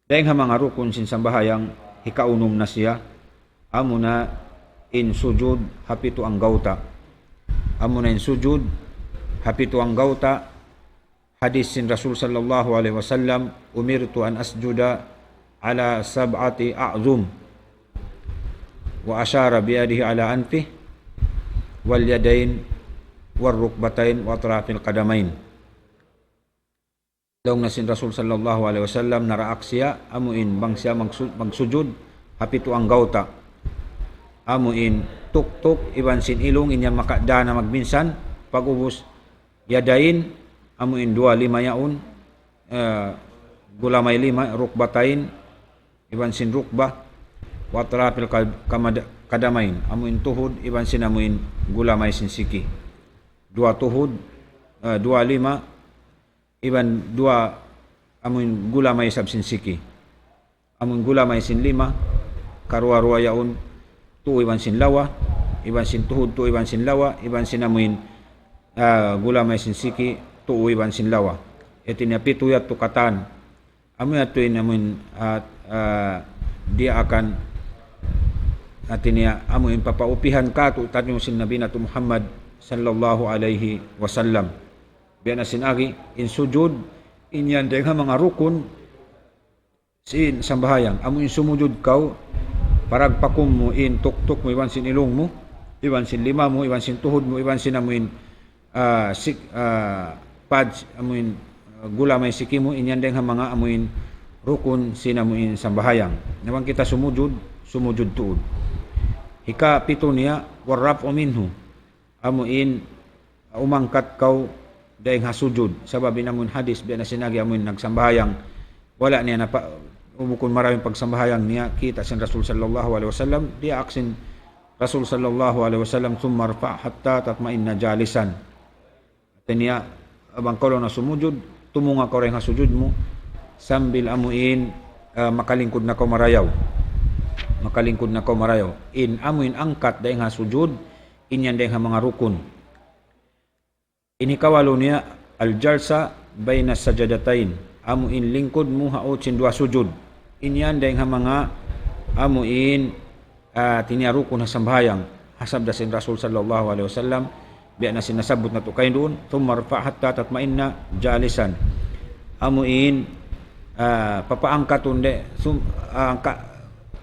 Dayng ha manga rukun sin sambahayang, hikaunum na siya, amuna in sujud ha pitu anggawta'. Amuna in sujud ha pitu anggawta', hadis sin Rasul sallallahu alayhi wasallam, أمرت أن أسجد على سبعة أعظم، وأشار بيده على أنفه واليدين والركبتين وأطراف القدمين. Laung na sin Rasul sallallahu alayhi wasallam, naraak siya, amu in bang siya magsu-, magsujud ha pitu anggawta'. Amu in tuktuk iban sin ilung, in yan makadana magminsan, pag'ubus yadayn, amu in duwa lima yaun, eh, gulamay lima, rukbatain, iban sin rukba, وأطراف القدمين, amuin tuhud iban sin amuin gulamay sin siki. Duwa tuhud, eh, duwa lima, iban duwa amuin gulamay isab sin siki. Amuin gulamay sin lima, karuwa-ruwa yaun, tuu iban sin lawa, iban sin tuhud tuu iban sin lawa, iban sin amuin, ah, gulamay sin siki, tuu iban sin lawa. Hati niya pitu yadtu katan. Amu yadtu in amuin, ah, ah, diyaakan, hati niya amuin papaupihan kātu'niyu sin Nabi natu' Muhammad sallallahu alayhi wasallam. Biya' na sin agi, in sujud, in yan dayn ha manga rukun sin sambahayang. Amu in sumujud kaw, paragpakun mu in tuktuk mu, iban sin ilung mu, iban sin lima mu, iban sin tuhud mu, iban sin amuin, ah, sik-, ah, pads, amuin, ah, gulamay siki mu, in yan dayn ha manga amuin rukun sin amuin sambahayang. Na bang kita sumujud, sumujud tuud. Hikapitu niya, والرفع منه. Amuin umangkat kaw dayn ha sujud. Sabab in amuin hadis, biya' na sin agi amuin nagsambahayang. Wala' niya napa-, bukun marayaw in pagsambahayang niya, kita' sin Rasul sallallahu alayhi wasallam, diyaak sin Rasul sallallahu alayhi wasallam, ثم ارفع حتى تطمئن جالسا. Hati niya, bang kaw laung na sumujud, tumunga' kaw dayn ha sujud mu, sambil amuin, eh, makalingkud na kaw marayaw. Makalingkud na kaw marayaw. In amuin angkat dayn ha sujud, in yan dayn ha manga rukun. In hikawalu niya, الجلسة بين السجدتين. Amuin lingkud mu ha ut sin duwa sujud. In yan dayn ha manga amuin, ah, hati niya rukun ha sambahayang. Ha sabda sin Rasul sallallahu alayhi wasallam, biya' na sin nasabbut natu' kaina duun, ثم ارفع حتى تطمئن جالسا. Amuin, ah, papaangkatun de, sum-, ah, angka-,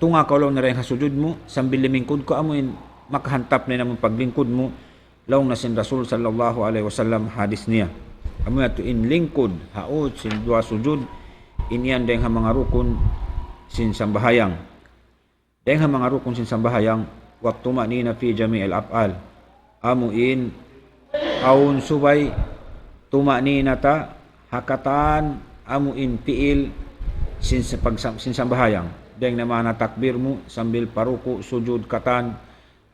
tunga' kaw laung na dayn ha sujud mu, sambil limingkud kaw amuin makahantap na in amuin paglingkud mu, laung na sin Rasul sallallahu alayhi wasallam hadis niya. Amu yadtu in lingkud, ha ut sin duwa sujud, in yan dayn ha manga rukun sin sambahayang. Dayn ha manga rukun sin sambahayang, والطمأنينة في جميع الأفعال. Amuin, awn subay, tuma'nina ta, ha katan, amuin pi'il, sin sa-, pagsam-, sin sambahayang. Dayn na mana takbir mu, sambil paruku', sujud, katan,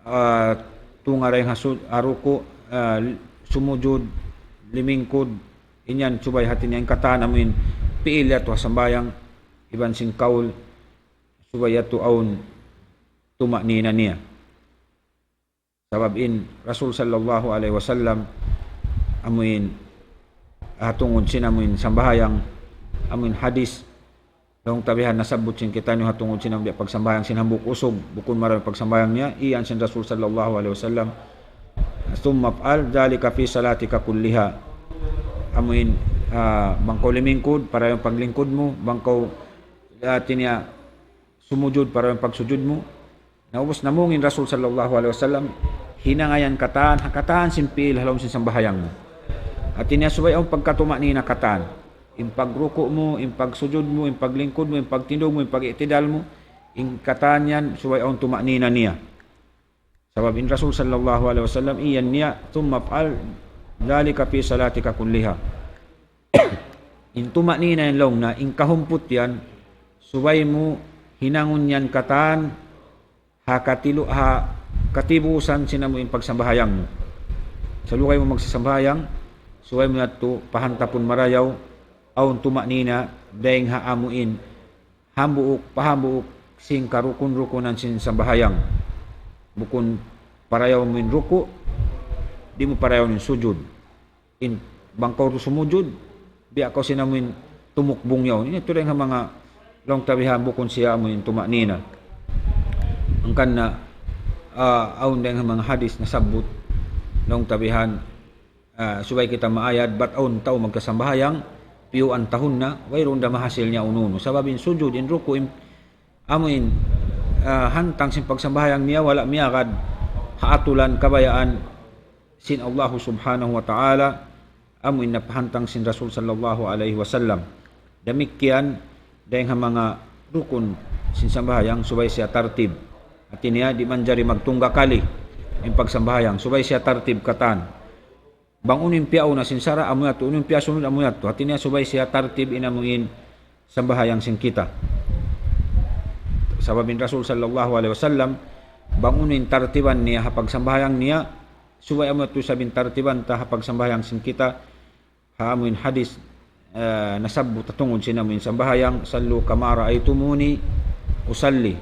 ah, tunga' dayn ha su-, ha ruku', ah, sumujud, limingkud, in yan subay hati niya in katan amuin pi'il yadtu ha sambahayang, iban sin kaul, subay yadtu awn tuma'nina niya. Sabab in Rasul sallallahu alayhi wasallam amuin, ah, tungud sin amuin sambahayang, amuin hadis, laung ta bihan nasabbut sin kitaniyu ha tungud sin amuin pagsambahayang sin hambuuk usug, bukun marayaw pagsambahayang niya, iyan sin Rasul sallallahu alayhi wasallam, ثم افعل ذلك في صلاتك كلها. Amuin, ah, bang kaw limingkud, parayaw paglingkud mu, bang kaw, ah, hati niya sumujud, parayaw pagsujud mu. Na ubus namung in Rasul sallallahu alayhi wasallam, hinanga yan katan, ha katan sin pi'il ha lawm sin sambahayang mu. Hati niya subay awn pagkatuma'nina katan. In pagruku' mu, in pagsujud mu, in paglingkud mu, in pagtindug mu, in pag-i'tidal mu, in katan yan subay awn tuma'nina niya. Sabab in Rasul sallallahu alayhi wasallam, iyan niya, ثم افعل ذلك في صلاتك كلها. In tuma'nina yan laung na, in kahumput yan, subay mu hinangun yan katan, ha katilu-, ha katibusan sin amuin pagsambahayang mu. Salugay mu magsasambahayang, subay mu yadtu pahantapun marayaw, awn tuma'nina, dayn ha amuin, hambuuk, pa hambuuk, sin karukun-rukunan sin sambahayang. Bukun parayaw mu in ruku', di' mu parayaw in sujud. In bang kaw sumujud, biya' kaw sin amuin tumukbung yaun. Ini tuud dayn ha manga laung ta bihan bukun siya amuin tuma'nina. Hangkan na, ah, awn dayn ha manga hadis nasabbut, laung ta bihan, ah, subay kita maayad, bat awn tau magkasambahayang, piyuan tahun na, wayruun da mahasil niya unu-unu. Sabab in sujud, in ruku', in amuin, ah, hantang sin pagsambahayang niya, wala' miyagad ha atulan kabayaan sin Allahu subhanahu wa ta'ala, amuin napahantang sin Rasul sallallahu alayhi wasallam. Damikkiyan, dayn ha manga rukun sin sambahayang, subay siya tartib. Hati niya, di' manjari magtungga kali in pagsambahayang, subay siya tartib katan. Bang unu in piyauna sin sara', amu yadtu, unu in piyasunud, amu yadtu. Hati niya subay siya tartib in amuin sambahayang sin kita. Sabab in Rasul sallallahu alayhi wasallam, bang unu in tartiban niya ha pagsambahayang niya, subay amu yadtu isab in tartiban ta ha pagsambahayang sin kita, ha amu in hadith, eh, nasabbut ha tungud sin amu in sambahayang, "صلوا كما رأيتموني أصلي."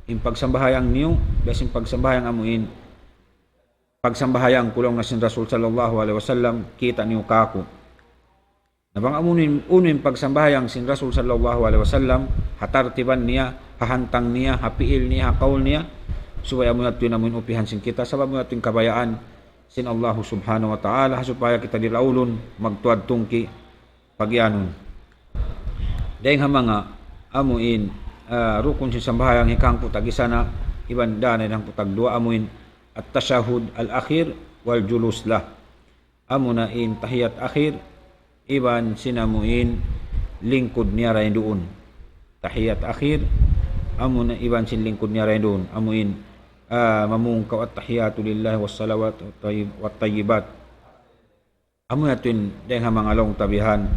In pagsambahayang niyu, biya' sin pagsambahayang amu in pagsambahayang ku, laung na sin Rasul sallallahu alayhi wasallam, kita' niyu kāku'. Na bang amu in, unu in pagsambahayang sin Rasul sallallahu alayhi wasallam, ha tartiban niya, ha hantang niya, ha pi'il niya, ha kaul niya, subay amu yadtu in amu in upihan sin kita, sabab amu yadtu in kabayaan sin Allahu subhanahu wa ta'ala, ha supaya kita di' laulun magtuad tungki' pagiyanun. Dayng ha manga amu in, ah, rukun sin sambahayang hikahangpu' tag-isa na, iban da na hikahangpu' tagduwa, amu in التشهد الأخير والجلوس له. Amu na in tahiyat akhir, iban sin amu in lingkud niya dayn duun. Tahiyat akhir, amu na iban sin lingkud niya dayn duun. Amu in, ah, mamung kaw التحيات لله والصلوات والطيب-، والطيبات. Amu yadtu in dayng ha manga laung ta bihan,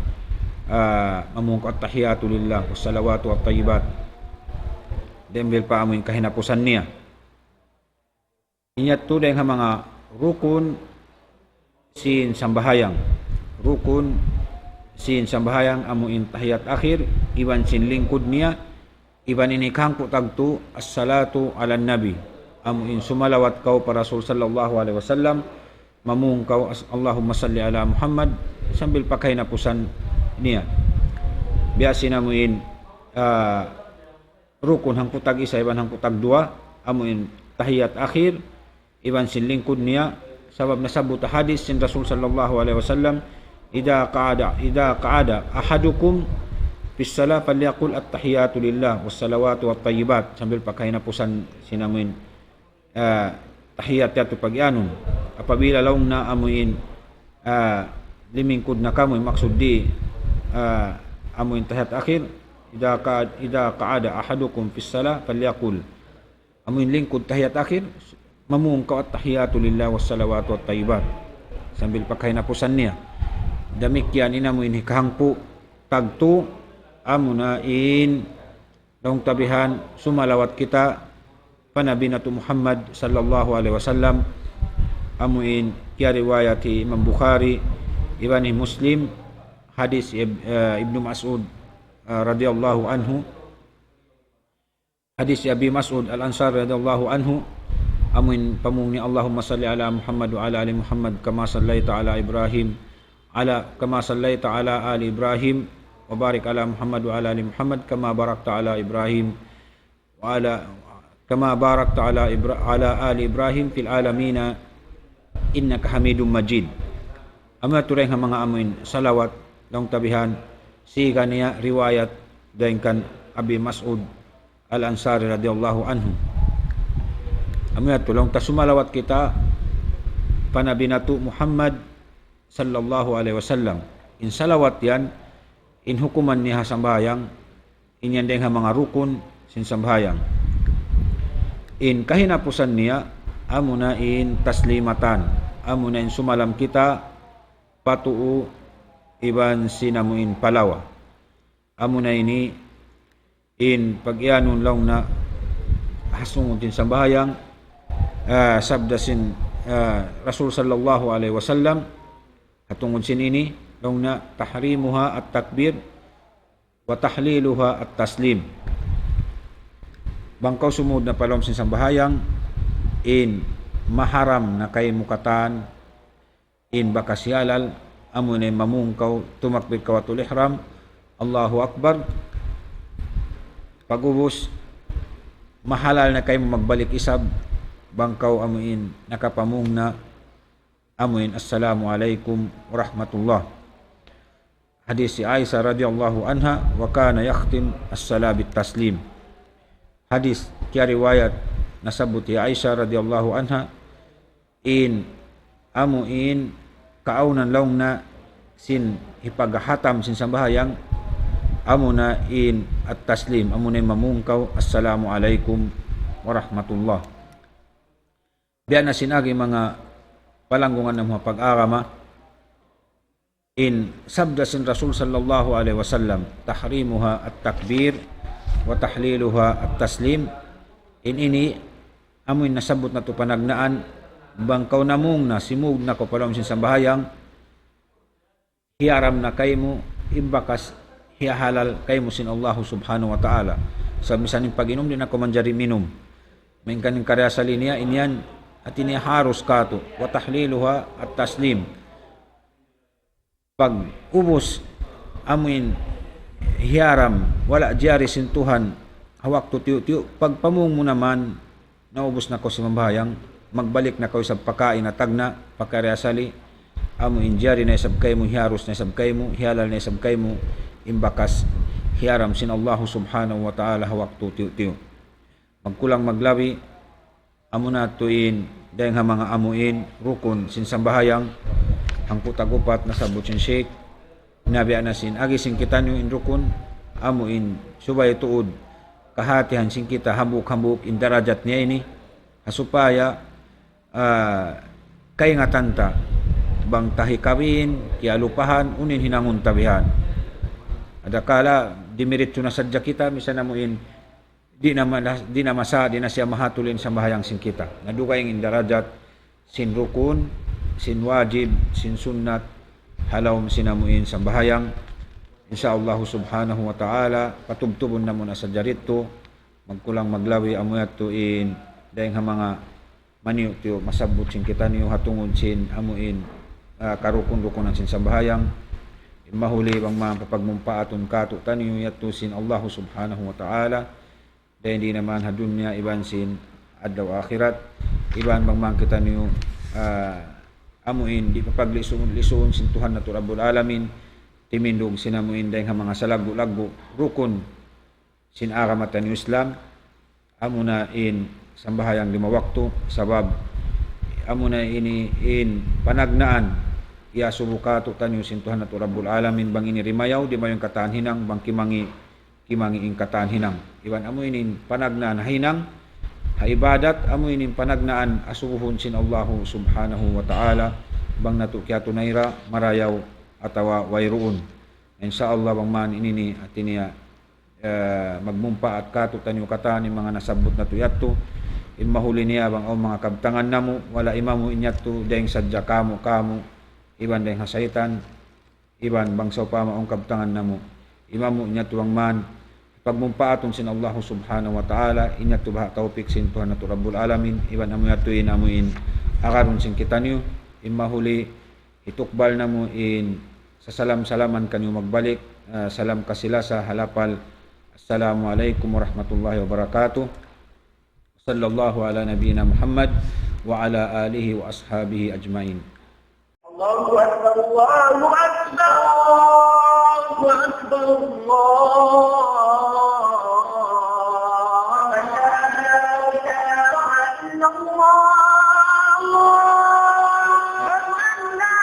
ah, mamung kaw التحيات لله والصلوات والطيبات. Damikkiyan pa amu in kahinapusan niya. In yadtu dayng ha manga rukun sin sambahayang. Rukun sin sambahayang amu in tahiyat akhir, iban sin lingkud niya, iban in hikahangpu' tagtu, الصلاة على النبي. Amu in sumalawat kaw pa Rasul sallallahu alayhi wasallam, mamung kaw as-, اللهم صل على محمد, sambil pa kahinapusan niya. Biya' sin amu in, ah, rukun hangpu' tag-isa iban hangpu' tagduwa, amu in tahiyat akhir, iban sin lingkud niya, sabab nasabbut ha hadith sin Rasul sallallahu alayhi wasallam, إذا قعد، إذا قعد أحدكم في الصلاة فليقل التحيات لله والصلوات والطيبات, sambil pa kahinapusan sin amu in, ah, tahiyat yadtu pagiyanun. Apabila laung na amu in, ah, limingkud na kamu, maksud di', ah, amu in tahiyat akhir, إذا قعد، إذا قعد أحدكم في الصلاة فليقل. Amu in lingkud tahiyat akhir, mamung kaw التحيات لله والصلوات والطيبات. Sambil pa kahinapusan niya. Damikkiyan in amu in hikahangpu' tagtu, amu na in laung ta bihan, sumalawat kita pa Nabi natu' Muhammad sallallahu alayhi wasallam, amu in kiyariwayat hi Imam Bukhari, iban hi Muslim, hadith Ib-, eh, Ibnu Mas'ud, eh, radiyallahu anhu. Hadith hi Abi Mas'ud Al-Ansari radiyallahu anhu, amu in pamung niya, اللهم صل على محمد وعلى آل محمد كما صليت على إبراهيم على، كما صليت على آل إبراهيم، وبارك على محمد وعلى آل محمد كما باركت على إبراهيم وعلى، كما باركت على إبرا-، على آل إبراهيم في العالمين إنك حميد مجيد. Amu yadtu dayng ha manga amu in salawat, laung ta bihan, siga niya riwayat dayng kan Abi Mas'ud Al-Ansari radiyallahu anhu. Amu yadtu laung ta sumalawat kita pa Nabi natu' Muhammad sallallahu alayhi wasallam. In salawat yan, in hukuman niya ha sambahayang, in yan dayng ha manga rukun sin sambahayang. In kahinapusan niya, amu na in taslimatan, amu na in sumalam kita pa tuu iban sin amu in pa lawa. Amu na ini in pagiyanun laung na ha sungud sin sambahayang, ah, sabda sin, ah, Rasul sallallahu alayhi wasallam, ha tungud sin ini, laung na تحريمها التكبير وتحليلها التسليم. Bang kaw sumud na pa lawm sin sambahayang, in maharam na kaymu katan, in bakas hiyalal, amu na in mamung kaw, tumakbir kaw atul ihram, Allahu Akbar. Pag'ubus, mahalal na kaymu magbalik isab, bang kaw amu in nakapamung na, amu in, "Assalamu alaykum warahmatullah." Hadith hi Aisha radiyallahu anha, "وكان يختم الصلاة بالتسليم." Hadith kiyariwayat nasabbut hi Aisha radiyallahu anha, in amu in kaawnan laung na sin hipaghatam sin sambahayang, amu na in at-taslim, amu na in mamung kaw, "Assalamu alaykum warahmatullah." Biya' na sin agi manga palanggungan namu' ha pag-agama, in sabda sin Rasul sallallahu alayhi wasallam, "تحريمها التكبير وتحليلها التسليم. In ini, amu in nasabbut natu' panagnaan, bang kaw namung na, simud na kaw pa lawm sin sambahayang, hiyaram na kaymu, in bakas hiyahalal kaymu sin Allahu Subhanahu wa Ta'ala. Sa' misan in pag-inum, di' na kaw manjari minum. Malayngkan in karna' asal niya, in yan, hati niya harus katu'. وتحليلها التسليم. Pag-ubus, amu in hiyaram, wala' jari sin Tuhan, ha waktu tiyu'-tiyu', pagpamung mu naman, naubus na kaw simambahayang, magbalik na kaw isab pakain na tagna', pa karna' asal, amu in jari na isab kaymu, hiharus na isab kaymu, hihalal na isab kaymu, in bakas hiyaram sin Allahu Subhanahu wa Ta'ala ha waktu tiyu'-tiyu'. Magkulang maglabi, amu na yadtu in, dayng ha manga amu in, rukun sin sambahayang, hangpu' tag-upat nasabbut sin Sheikh, nabiya' na sin, agi sin kitaniyu in rukun, amu in, subay tuud, kahatihan sin kita, hambuuk-hambuuk in darajat niya ini, ha supaya, ah, kaingatan ta, bang ta hikabin, kiyalupahan, unu in hinangun ta bihan. Adakala, dimiritsu na sadja kita, misan amu in, di' na ma-, di' na masa, di' na siya mahatul in sambahayang sin kita. Na dugaing in darajat, sin rukun, sin wajib, sin sunnat, ha lawm sin amu in sambahayang. Insya Allah Subhanahu wa Ta'ala, patubtubun namu' na sadja didtu, magkulang maglabi amu yadtu in, dayng ha manga maniyu'-tiyu' masabbut sin kitaniyu ha tungud sin amu in, ah, karukun-rukunan sin sambahayang. In mahuli bang man papagmumpaatun katu'taniyu yadtu sin Allahu Subhanahu wa Ta'ala. Dayng di' na man ha dunya iban sin adlaw akhirat. Iban bang man kitaniyu, ah, amu in di' papaglisuun-lisuun sin Tuhan natu' Rabbul Alamin. Timindug sin amu in dayng ha manga salaggu'-laggu' rukun sin agama taniyu Islam, amu na in sambahayang lima waktu, sabab amu na ini in panagnaan, iyasubu katu'taniyu sin Tuhan natu' Rabbul Alamin, bang ini dimayaw, dimayaw in katan hinang, bang kimangi', kimangi' in katan hinang. Iban amu ini in panagnaan ha hinang, ha ibadat, amu ini in panagnaan asubuhun sin Allahu Subhanahu wa Ta'ala, bang natu' kiyatunay ra, marayaw atawa wayruun. Insya Allah bang man ini ini hati niya, eh, magmumpaat katu'taniyu katan in manga nasabbut natu' yadtu. In mahuli niya bang awn manga kabtangan namu', wala' imamu in yadtu, dayng sadja kamu'-kamu', iban dayng ha saytan, iban bang sawpama awn kabtangan namu'. Imamu in yadtu bang man, pagmumpaatun sin Allahu Subhanahu wa Ta'ala, in yadtu baha' tawpik sin Tuhan natu' Rabbul Alamin, iban amu yadtu in amu in agarun sin kitaniyu, in mahuli, hitukbal namu' in sasalam-salaman kaniyu magbalik, ah, salam kasi-lasa ha lapal. Assalamu alaykum warahmatullahi wabarakatuh. وصلى الله على نبينا محمد وعلى آله وأصحابه أجمعين. الله أكبر، الله أكبر، الله أكبر، الله أكبر. أشهد أن لا إله إلا الله. أشهد أن لا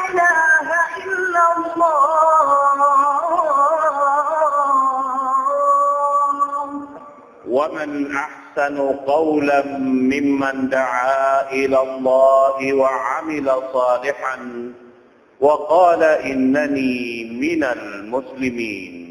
إله إلا الله. ومن أحسن قولا ممن دعا إلى الله وعمل صالحا وقال إنني من المسلمين.